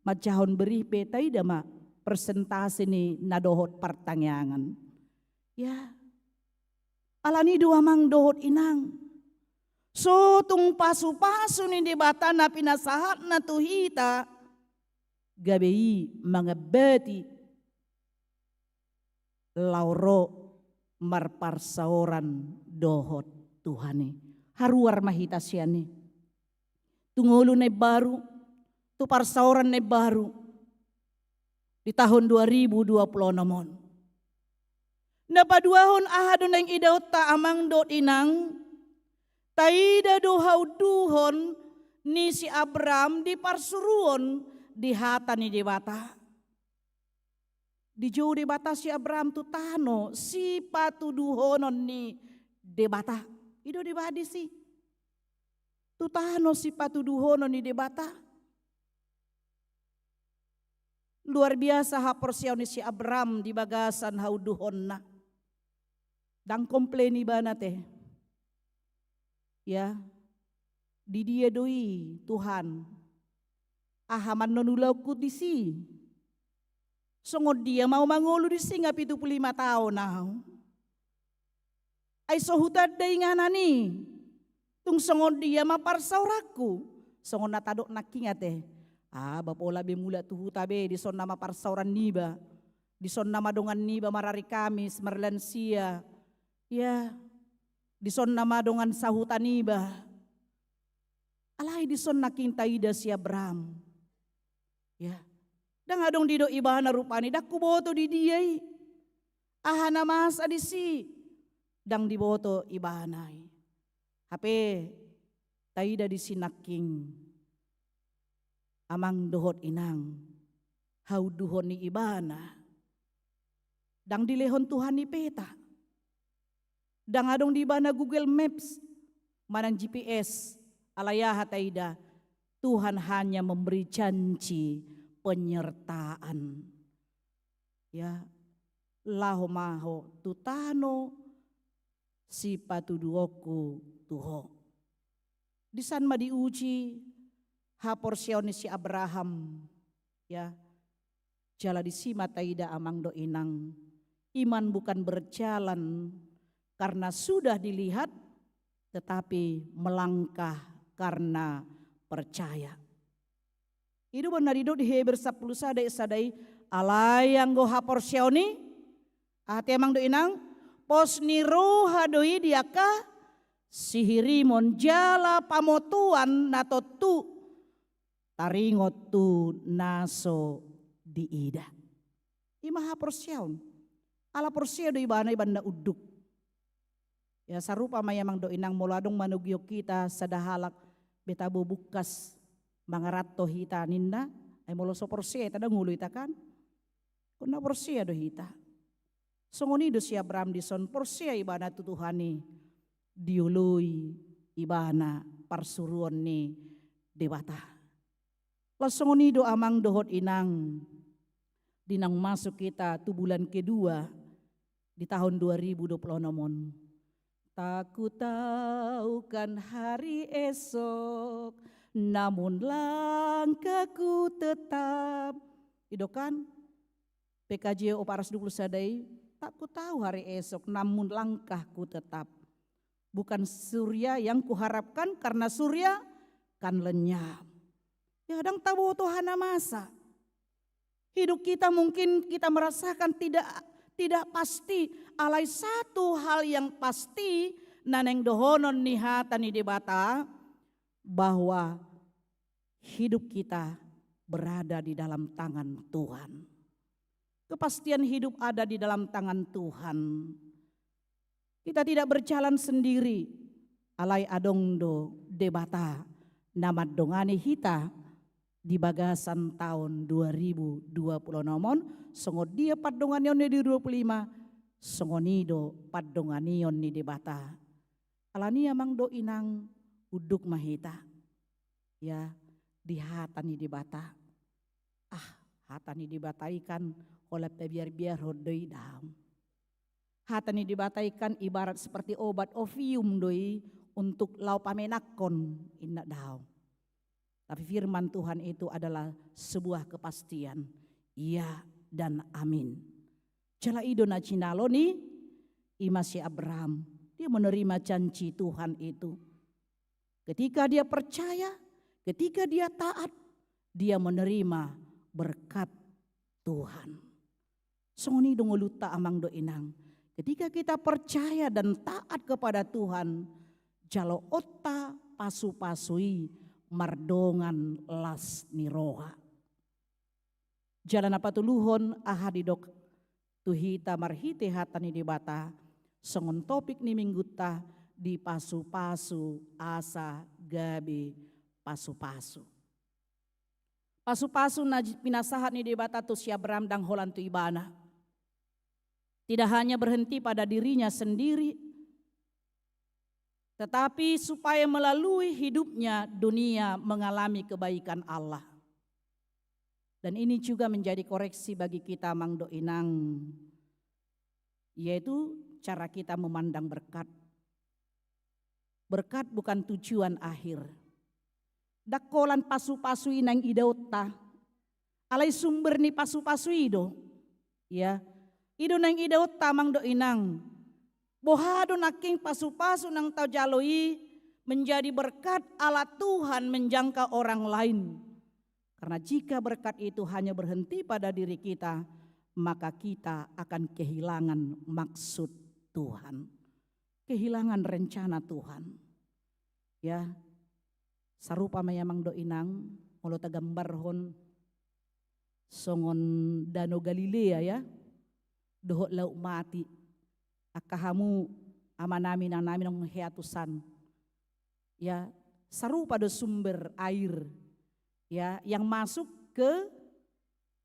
manjahahon berih pe taida ma persentase ni na dohot partangiangan. Ya. Alani i do, amang dohot inang, so tung pasupasu ni Debata na pinasahatna tu hita, gabe i mangambati laho ro marparsaoran dohot Tuhan i. Haruar ma hita sian i. Tu ngolu na imbaru, tu parsaoran na imbaru di tahun dua ribu dua puluh enam on. Na paduahon, aha do naeng idaonta, amang dohot inang? Taida do haunduhon ni si Abraham di parsuruon, di hata ni Debata. Dijou Debata si Abraham tu tano sipatuduhonon ni Debata. I do dibahen disi. Tu tano sipatuduhonon ni Debata. Luar biasa haporseaon ni si Abraham di bagasan haunduhonna. Ndang komplain ibana, te. Ya, di dia do i, Tuhan? Aha ma annon ulaonku disi? Songon dia ma ahu mangolu disi, nga pitu pulu lima taon ahu. Ai so hutanda inganan i, tung songon dia ma parsaoranku? Songon na tadok nangkin, ate. Ah, ba pola be mulak tu huta be, dison nama parsaoran niba. Dison nama dongan niba marari Kamis, marlansia. Ya, dison nama dongan sahuta niba. Alai dison nangkin taida si Abraham. Ya. Ndang adong didok ibana rupani, ndang huboto di dia i. Aha na masa disi? Ndang diboto ibana i. Hape taida disi nangkin, amang dohot inang, haunduhon ni ibana. Ndang dilehon Tuhan i peta. Ndang adong di ibana Google Maps manang G P S. Alai aha taida? Tuhan hanya memberi janji penyertaan. Ya, laho ma ho tu tano sipatuduhonku tu ho. Disan ma diuji haporseaon ni si Abraham. Ya. Jala disi ma taida, amang dohot inang, iman bukan berjalan karena sudah dilihat, tetapi melangkah karena percaya. I do umbahen na didok di Heber sampulu sada ayat sada i, alai anggo haporseaon i, aha ate, amang dohot inang, pos ni roha do i di angka sihirimon jala pamotoan na tontu taringot tu na so diida. I ma haporseaon. Ala porsea do ibana, ibana unduk. Ya, sarupa ma i, amang dohot inang, molo adong manogihon hita sada halak, be tabo bungkas mangaranto hita ninna, ai molo so porsea hita, ndang olo hita kan? Ingkon na porsea do hita. Songon i do si Abraham dison, porsea ibana tu Tuhan i, dioloi ibana parsuruon ni Debata. Laos songon i do, amang dohot inang, di naung masuk hita tu bulan kedua di tahun dua ribu dua puluh enam on. Tak ku tahu kan hari esok, namun langkahku tetap. I do kan? P K J opat ratus dua puluh sada i, tak ku tahu hari esok, namun langkahku tetap. Bukan surya yang kuharapkan, karena surya akan lenyap. Ya, ndang taboto aha na masa. Hidup kita mungkin kita merasakan tidak tidak pasti, alai satu hal yang pasti, na naeng dohonon ni hata ni Debata, bahwa hidup kita berada di dalam tangan Tuhan. Kepastian hidup ada di dalam tangan Tuhan. Kita tidak berjalan sendiri, alai adong do Debata na mandongani hita di bagasan taon dua ribu dua puluh enam on, songon dia pandonganion ni di dua puluh lima, songon i do pandonganion ni Debata. Alani i amang dohot inang, unduk ma hita, ya, di hata ni Debata. Ah, hata ni Debata i kan holan pabiarbiarhon do i, daong. Hata ni Debata i kan ibarat seperti obat, opium do i untuk laho pamenakhon, inna, daong. Tapi firman Tuhan itu adalah sebuah kepastian, ya dan amin. Jala i do na jinalo ni ima si Abraham, dia menerima janji Tuhan itu. Ketika dia percaya, ketika dia taat, dia menerima berkat Tuhan. Songon i do ngolunta amang dohot inang. Ketika kita percaya dan taat kepada Tuhan, jaloonta pasupasu i mardongan las ni roha. Jala na patoluhon, aha didok tu hita marhite hata ni Debata, songon topik ni minggunta, dipasupasu asa gabe pasupasu. Pasupasu na j-, pinasahat ni Debata tu si Abraham ndang holan tu ibana. Tidak hanya berhenti pada dirinya sendiri, tetapi supaya melalui hidupnya dunia mengalami kebaikan Allah. Dan ini juga menjadi koreksi bagi kita amang dohot inang, yaitu cara kita memandang berkat. Berkat bukan tujuan akhir. Ndang holan pasupasu i naeng idaonta, alai sumber ni pasupasu i do. Ya, i do naeng idaonta amang dohot inang. Boha do nangkin pasupasu naeng tajalo i menjadi berkat ala Tuhan menjangkau orang lain. Karena jika berkat itu hanya berhenti pada diri kita, maka kita akan kehilangan maksud Tuhan, kehilangan rencana Tuhan. Ya, sarupa ma i amang dohot inang, molo tagambarhon songon Danau Galilea, ya, dohot Laut Mati. Angka hamu amanami, inanami naung hea tusan. Ya, sarupa do sumber air, ya, yang masuk ke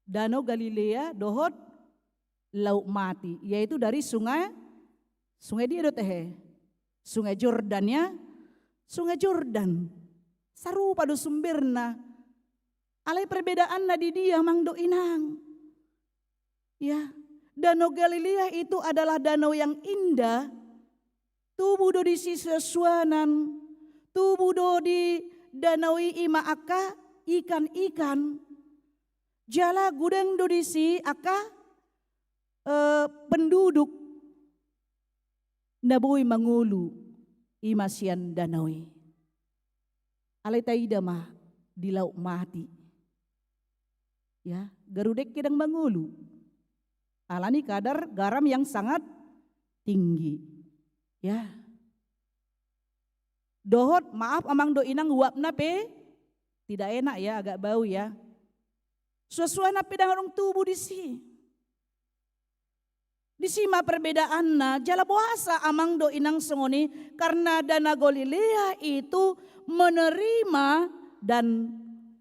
Danau Galilea dohot Laut Mati, yaitu dari sungai, sungai dia do tehe? Sungai Jordan, ya. Sungai Jordan. Sarupa do sumberna. Alai perbedaanna di dia amang dohot inang. Ya, Danau Galilea itu adalah danau yang indah. Tubu do disi suansuanan, tubu do di danau i ima angka ikan-ikan. Jala godang do disi angka, eh, penduduk na boi mangolu ima sian danau i. Alai taida ma di Laut Mati. Ya, garu dengke ndang mangolu. Alani kadar garam yang sangat tinggi. Ya. Dohot, maaf amang dohot inang, uapna pe tidak enak ya, agak bau ya. Suansuanan pe ndang adong tubu disi. Disi ma perbedaanna, jala boasa amang dohot inang songon i, karena Danau Galilea itu menerima dan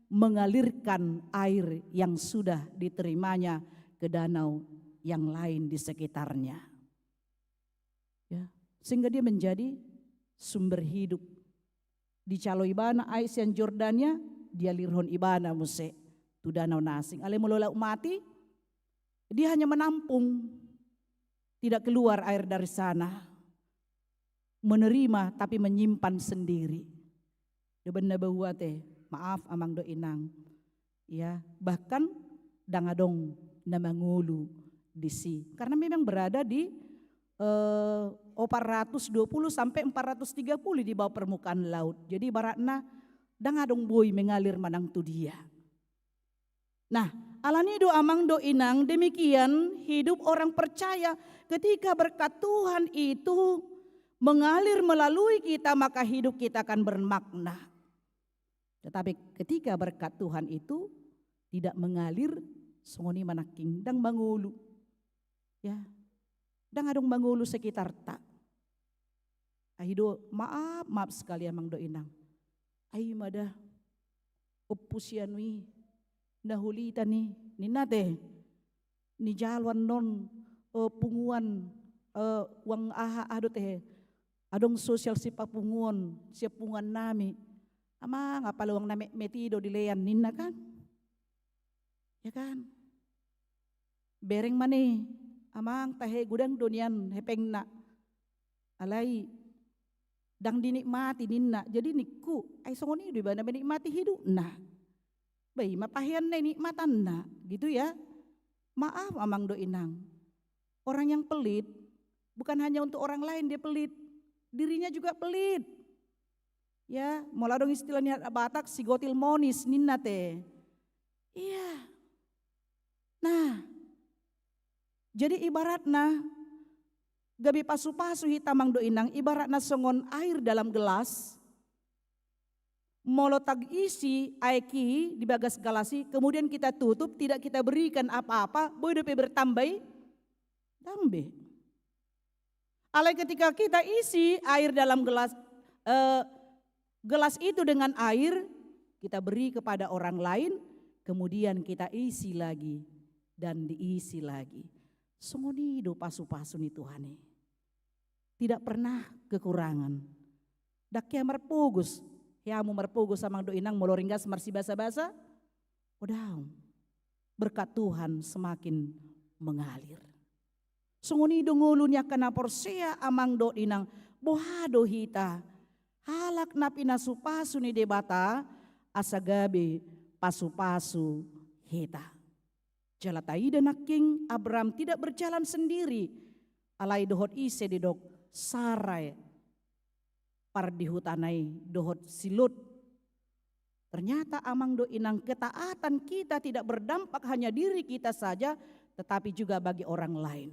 mengalirkan air yang sudah diterimanya ke danau yang lain di sekitarnya. Ya, sehingga dia menjadi sumber hidup. Dijalo ibana aek sian Jordania, dialirhon ibana muse tu danau na asing. Alai molo Laut Mati, dia hanya menampung, tidak keluar air dari sana. Menerima tapi menyimpan sendiri. Dohot na bau ate, maaf amang dohot inang. Ya, bahkan ndang adong na mangolu disi. Karena memang berada di, eh, empat ratus dua puluh sampai empat ratus tiga puluh di bawah permukaan laut. Jadi ibaratna Ndang adong boi mengalir manang tu dia. Nah, alani do amang do inang, demikian hidup orang percaya. Ketika berkat Tuhan itu mengalir melalui kita, maka hidup kita akan bermakna. Tetapi ketika berkat Tuhan itu tidak mengalir, songon i ma nangkin, ndang mangolu. Ya, ndang adong mangolu sekitarta. Ai do, maaf, maaf sekali amang do inang. Ai ma da, ompu si anu i, na holitan i, ninna te. Nijalo annon, eh, punguan, eh, uang aha, aha do te, adong sosial sipapunguon, sian punguan nami. Amang, apala uang na metmet i do dilean, ninna kan. Ya kan? Bereng ma ni, amang, tahe godang do nian hepengna. Alai ndang dinikmati ninna. Jadi ningku, ai songon i do ibana menikmati hidupna. Ba i ma pahean na inikmatanna, gitu ya. Maaf amang do inang. Orang yang pelit bukan hanya untuk orang lain dia pelit, dirinya juga pelit. Ya, molo adong istilah ni halak Batak, sigotil monis ninna te. Iya. Nah, jadi ibaratna gabe pasu-pasu hita amang do inang, ibaratna songon air dalam gelas. Molo taisi aek i di bagas gelas i, kemudian kita tutup, tidak kita berikan apa-apa, boi dope bertambah i? Ndang be. Alai ketika kita isi air dalam gelas, eh, gelas itu dengan air, kita beri kepada orang lain, kemudian kita isi lagi dan diisi lagi. Songon i do pasu-pasu ni Tuhan i. Tidak pernah kekurangan. Ndang hea marpogos, heamu marpogos amang do inang molo ringgas marsibasa-basa? Odaon. Berkat Tuhan semakin mengalir. Songon i do ngolu ni angka na porsea amang do inang, boha do hita halak na pinasu-pasu ni Debata, asa gabe pasu-pasu hita. Jala taida nangkin, Abraham tidak berjalan sendiri, alai dohot ise didok? Sarai, pardihutana i, dohot si Lot. Ternyata amang do inang, ketaatan kita tidak berdampak hanya diri kita saja, tetapi juga bagi orang lain.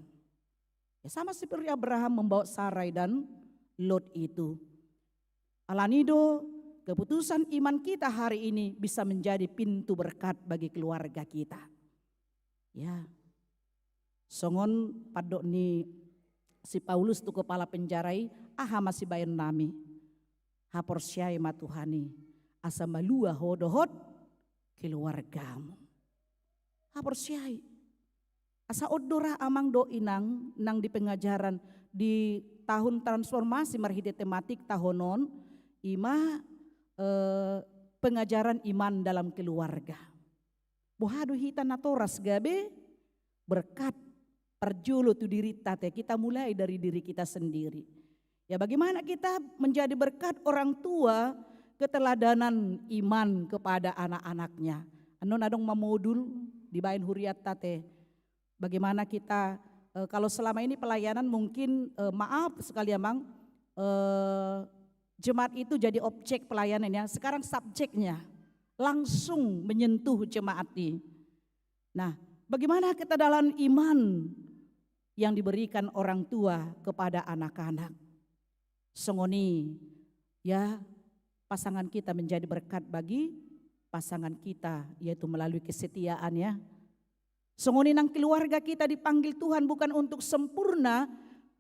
Ya, sama seperti Abraham membawa Sarai dan Lot itu. Alani do, keputusan iman kita hari ini bisa menjadi pintu berkat bagi keluarga kita. Ya. Songon pandok ni si Paulus tu kepala penjara i, aha ma sibaen nami? Haporseai ma Tuhan i, asa malua ho dohot keluargamu. Haporseai. Asa on do ra amang do inang nang di pengajaran di tahun transformasi marhite tematik tahun on, i ma, eh, pengajaran iman dalam keluarga. Boha do hita natoras gabe berkat? Parjolo tu dirinta te, kita mulai dari diri kita sendiri. Ya, bagaimana kita menjadi berkat orang tua, keteladanan iman kepada anak-anaknya. Annon adong ma modul dibaen hurianta te. Bagaimana kita, eh, kalau selama ini pelayanan mungkin, eh, maaf sekali amang, eh, jemaat itu jadi objek pelayanan ya. Sekarang subjeknya langsung menyentuh jemaat ini. Nah, bagaimana keteladanan iman yang diberikan orang tua kepada anak-anak? Songon i, ya, pasangan kita menjadi berkat bagi pasangan kita, yaitu melalui kesetiaan, ya. Songon i nang keluarga kita dipanggil Tuhan bukan untuk sempurna,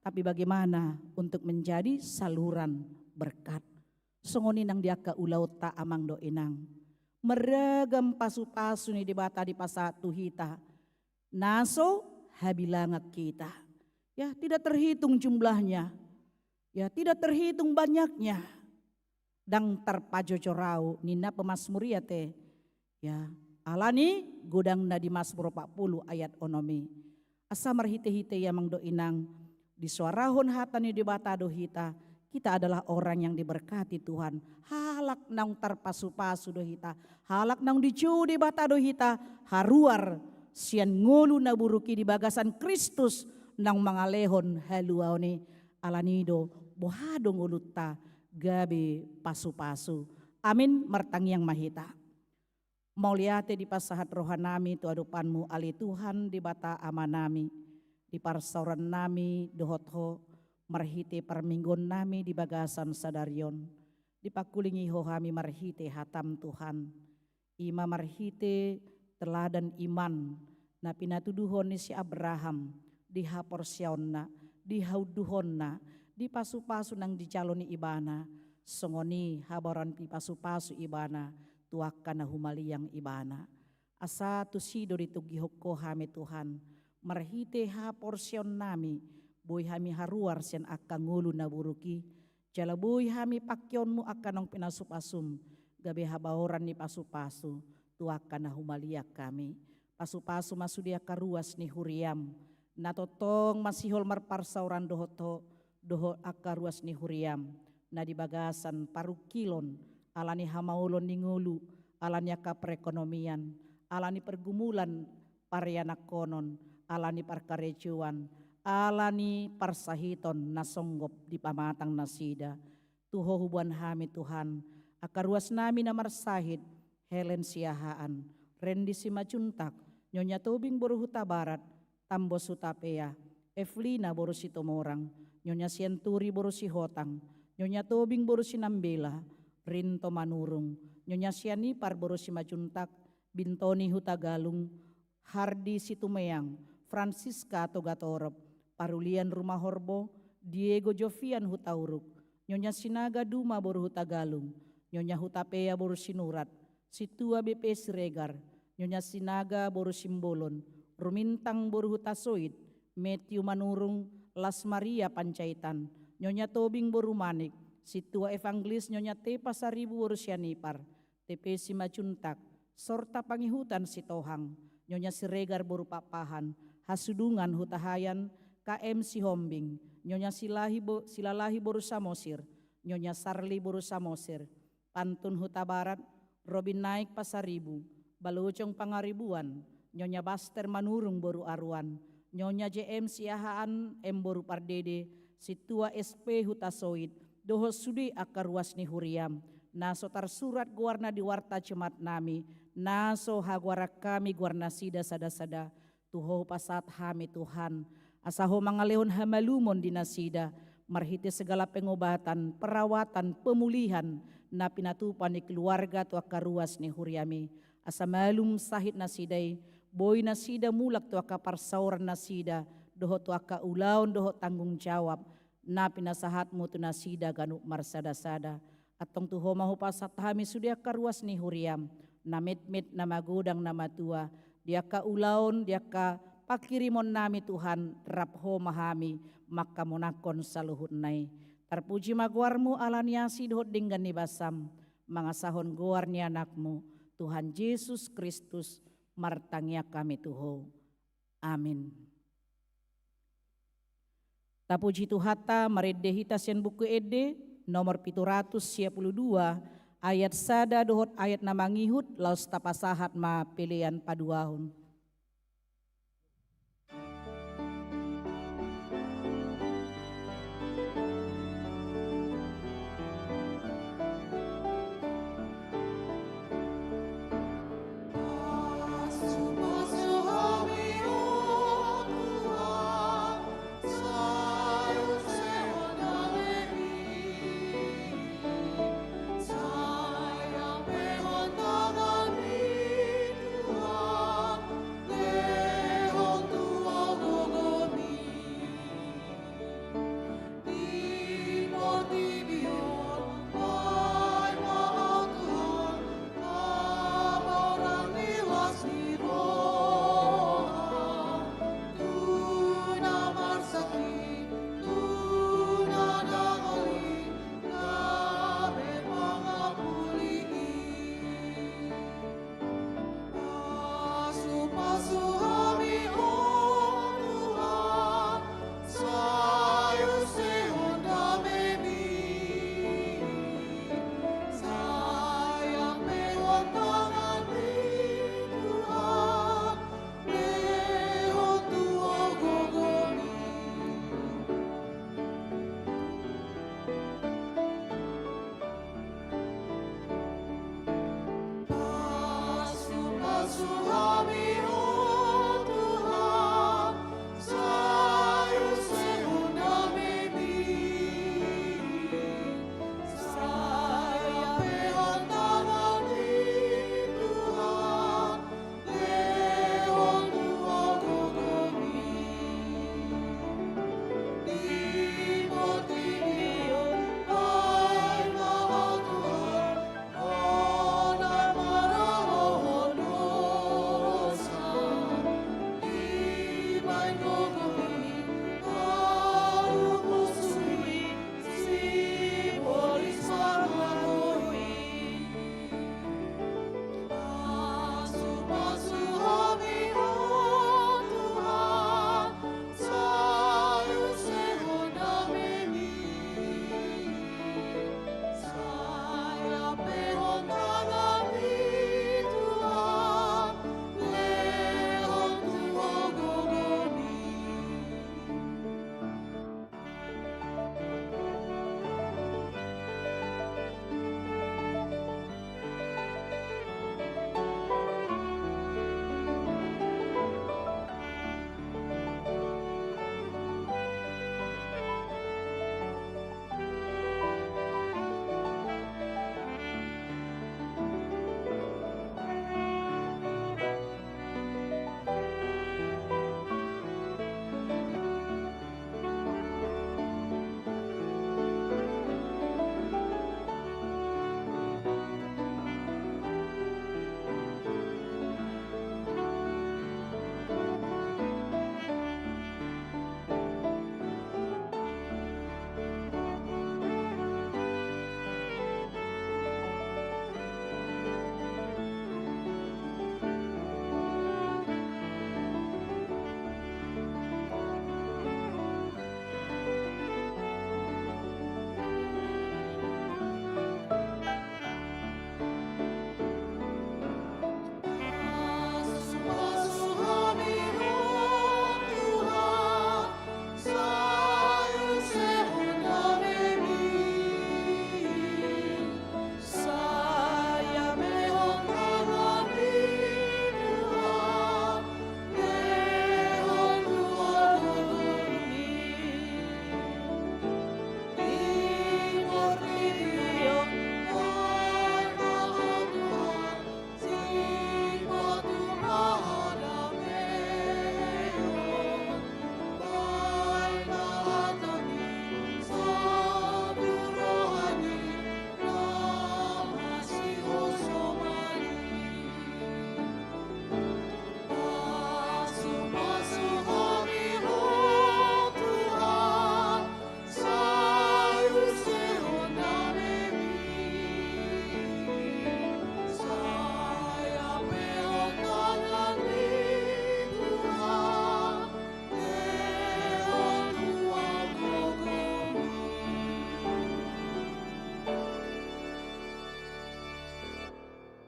tapi bagaimana untuk menjadi saluran berkat. Songon i nang di angka ulaonta amang dohot inang. Marragam pasu-pasu ni Debata dipasahat tu hita. Na so habilangan hita. Ya, tidak terhitung jumlahnya. Ya, tidak terhitung banyaknya. Ndang tarpajojor au, ninna pemasmur i ate. Ya, alani godangna di Masmur opat pulu ayat onom i. Asa marhite-hite i amang dohot inang, disoarahon hata ni Debata do hita, kita adalah orang yang diberkati Tuhan. Halak naung tarpasu-pasu do hita, halak naung dijou Debata do hita, haruar sian ngolu na buruk i di bagasan Kristus naung mangalehon haluaon i. Alani do, boha do ngolunta gabe pasu-pasu, Amin. Martangiang ma hita. Mauliate dipasahat rohanami tu adopanMu, ale Tuhan Debata Amanami, di parsaorannami dohot Ho, marhite parmingguonnami di bagasan sadari on, dipangkulingi Ho hami marhite hataM, Tuhan. I ma marhite teladan iman na pinatuduhon ni si Abraham, di haporseaonna, di haunduhonna, di pasupasu nang dijalo ni ibana, songon i habaoran ni pasupasu ibana tu angka na humaliang ibana. Asa tusi do ditogihon Ho hami, Tuhan, marhite haporseaonnami, boi hami haruar sian angka ngolu na buruk i, jala boi hami pangkeonMu angka naung pinasupasuM, gabe habaoran ni pasupasu tu angka na humaliang hami. Pasupasu ma sude angka ruas ni huriaM, na tongtong masihol marparsaoran dohot Ho, dohot angka ruas ni huriaM, na di bagasan parungkilon, ala ni hamaolon ni ngolu, ala ni angka perekonomian, ala ni pergumulan parianakhonon, ala ni parkarejoan, ala ni parsahiton na songgop dipamatang nasida. Tu Ho huboan hami, Tuhan, angka ruasnami na marsahit, Helen Siahaan, Rendi Simanjuntak, Nyonya Tobing boru Hutabarat, Tambos Hutapea, Evelina boru Situmorang, Nyonya Sianturi boru Sihotang, Nyonya Tobing boru Sinambela, Rinto Manurung, Nyonya Sianipar boru Simanjuntak, Bintoni Hutagalung, Hardi Situmeang, Francisca Togatorop, Parulian Rumahorbo, Diego Jovian Hutauruk, Nyonya Sinaga Duma boru Hutagalung, Nyonya Hutapea boru Sinurat, Sintua B P Siregar, Nyonya Sinaga boru Simbolon, Rumintang boru Hutasoit, Matthew Manurung, Las Maria Panjaitan, Nyonya Tobing boru Manik, Sintua Evangelis Nyonya T Pasaribu boru Sianipar, T P Simanjuntak, Sorta Pangihutan Sitohang, Nyonya Siregar boru Pakpahan, Hasudungan Hutahaean, K M Sihombing, Nyonya Silahi bo-, Silalahi boru Samosir, Nyonya Sarli boru Samosir, Pantun Hutabarat, Robin Naik Pasaribu, Balojong Pangaribuan, Nyonya Baster Manurung boru Aruan, Nyonya J M Siahaan M boru Pardede, Sintua S P Hutasoit, dohot sude angka ruas ni huriaM, na so tarsurat goarna di warta jemaatnami, na so hagoaran hami goarnasida sada-sada, tu Ho hupasahat hami Tuhan, asa Ho mangalehon hamalumon di nasida, marhite segala pengobatan, perawatan, pemulihan, na pinatupa ni keluarga tu angka ruas ni huriaMi, asa malum sahit nasida i, boi nasida mulak tu angka parsaoran nasida, dohot tu angka ulaon dohot tanggung jawab, na pinasahatMu tu nasida ganup marsada-sada. Antong tu Ho ma hupasahat hami sude angka ruas ni huriaM, na metmet, na magodang, na matua, di angka ulaon, di angka panghirimonnami Tuhan, rap Ho ma hami manghamonanghon saluhutna i. Tarpuji ma goarMu ala ni asi dohot denggan ni basaM, mangasahon goar ni AnakMu, Tuhan Jesus Kristus, martangiang hami tu Ho. Amin. Tapuji Tuhanta, marende hita sian Buku Ende nomor pitu ratus sia pulu dua, ayat sada dohot ayat na mangihut, laos tapasahat ma pelean paduahon.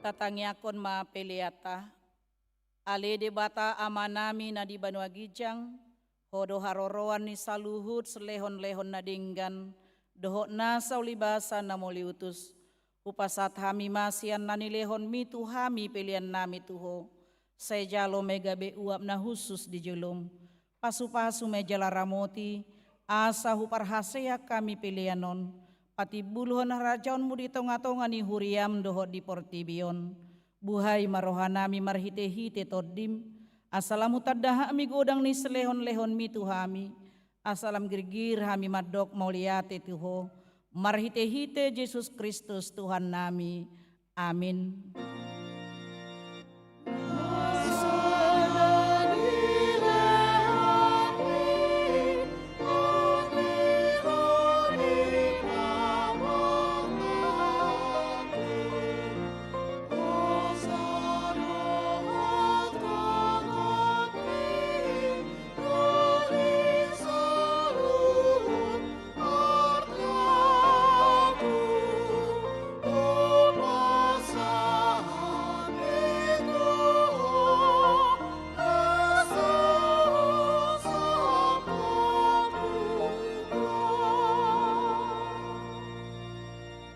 Tatangiangkon ma peleanta. Ale Debata Amanami na di banua ginjang, Ho do haroroan ni saluhut silehonlehon na denggan dohot nasa ulibasa na mauliutus. Hupasahat hami ma sian na nilehonMi tu hami peleannami tu Ho. Sai jalo ma i gabe uap na hushus di joloM. Pasupasu ma i jala ramoti, asa huparhaseang hami pelean on patimbulhon harajaonMu di tongatonga ni huriaM dohot di portibi on. Buhai ma rohanami marhitehite TondiM, asa lam hutanda hami godang ni silehonlehonMi tu hami, asa lam girgir hami mandok mauliate tu Ho, marhitehite Jesus Kristus Tuhannami. Amin.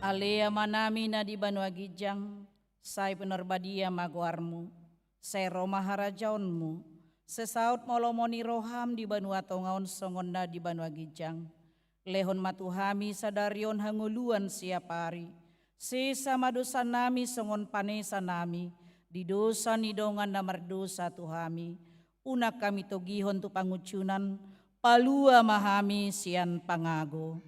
Ale Amanami na di banua ginjang, sai pinarbadia ma goarMu. Sai ro ma harajaonMu. Sai saut ma lomo ni rohaM di banua tonga on songon na di banua ginjang. Lehon ma tu hami sadari on hangoluan siapari. Sesa ma dosanami songon panesanami di dosa ni dongan na mardosa tu hami. Unang hami togihon tu pangunjunan, palua ma hami sian pangago.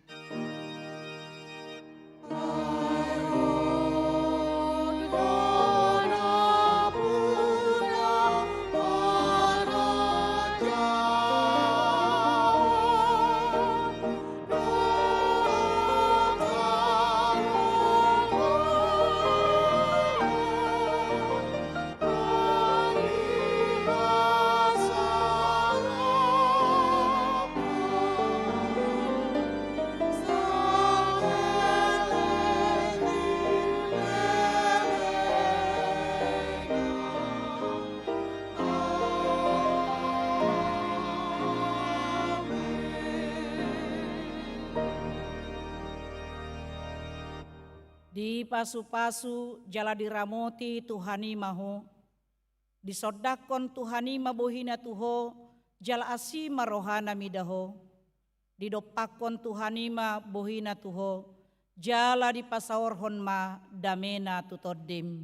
Dipasupasu jala diramoti Tuhan i ma ho. Disondangkon Tuhan i ma bohina tu ho, jala asi ma rohana mida ho. Didompakkon Tuhan i ma bohina tu ho, jala dipasaorhon ma damena tu tondim.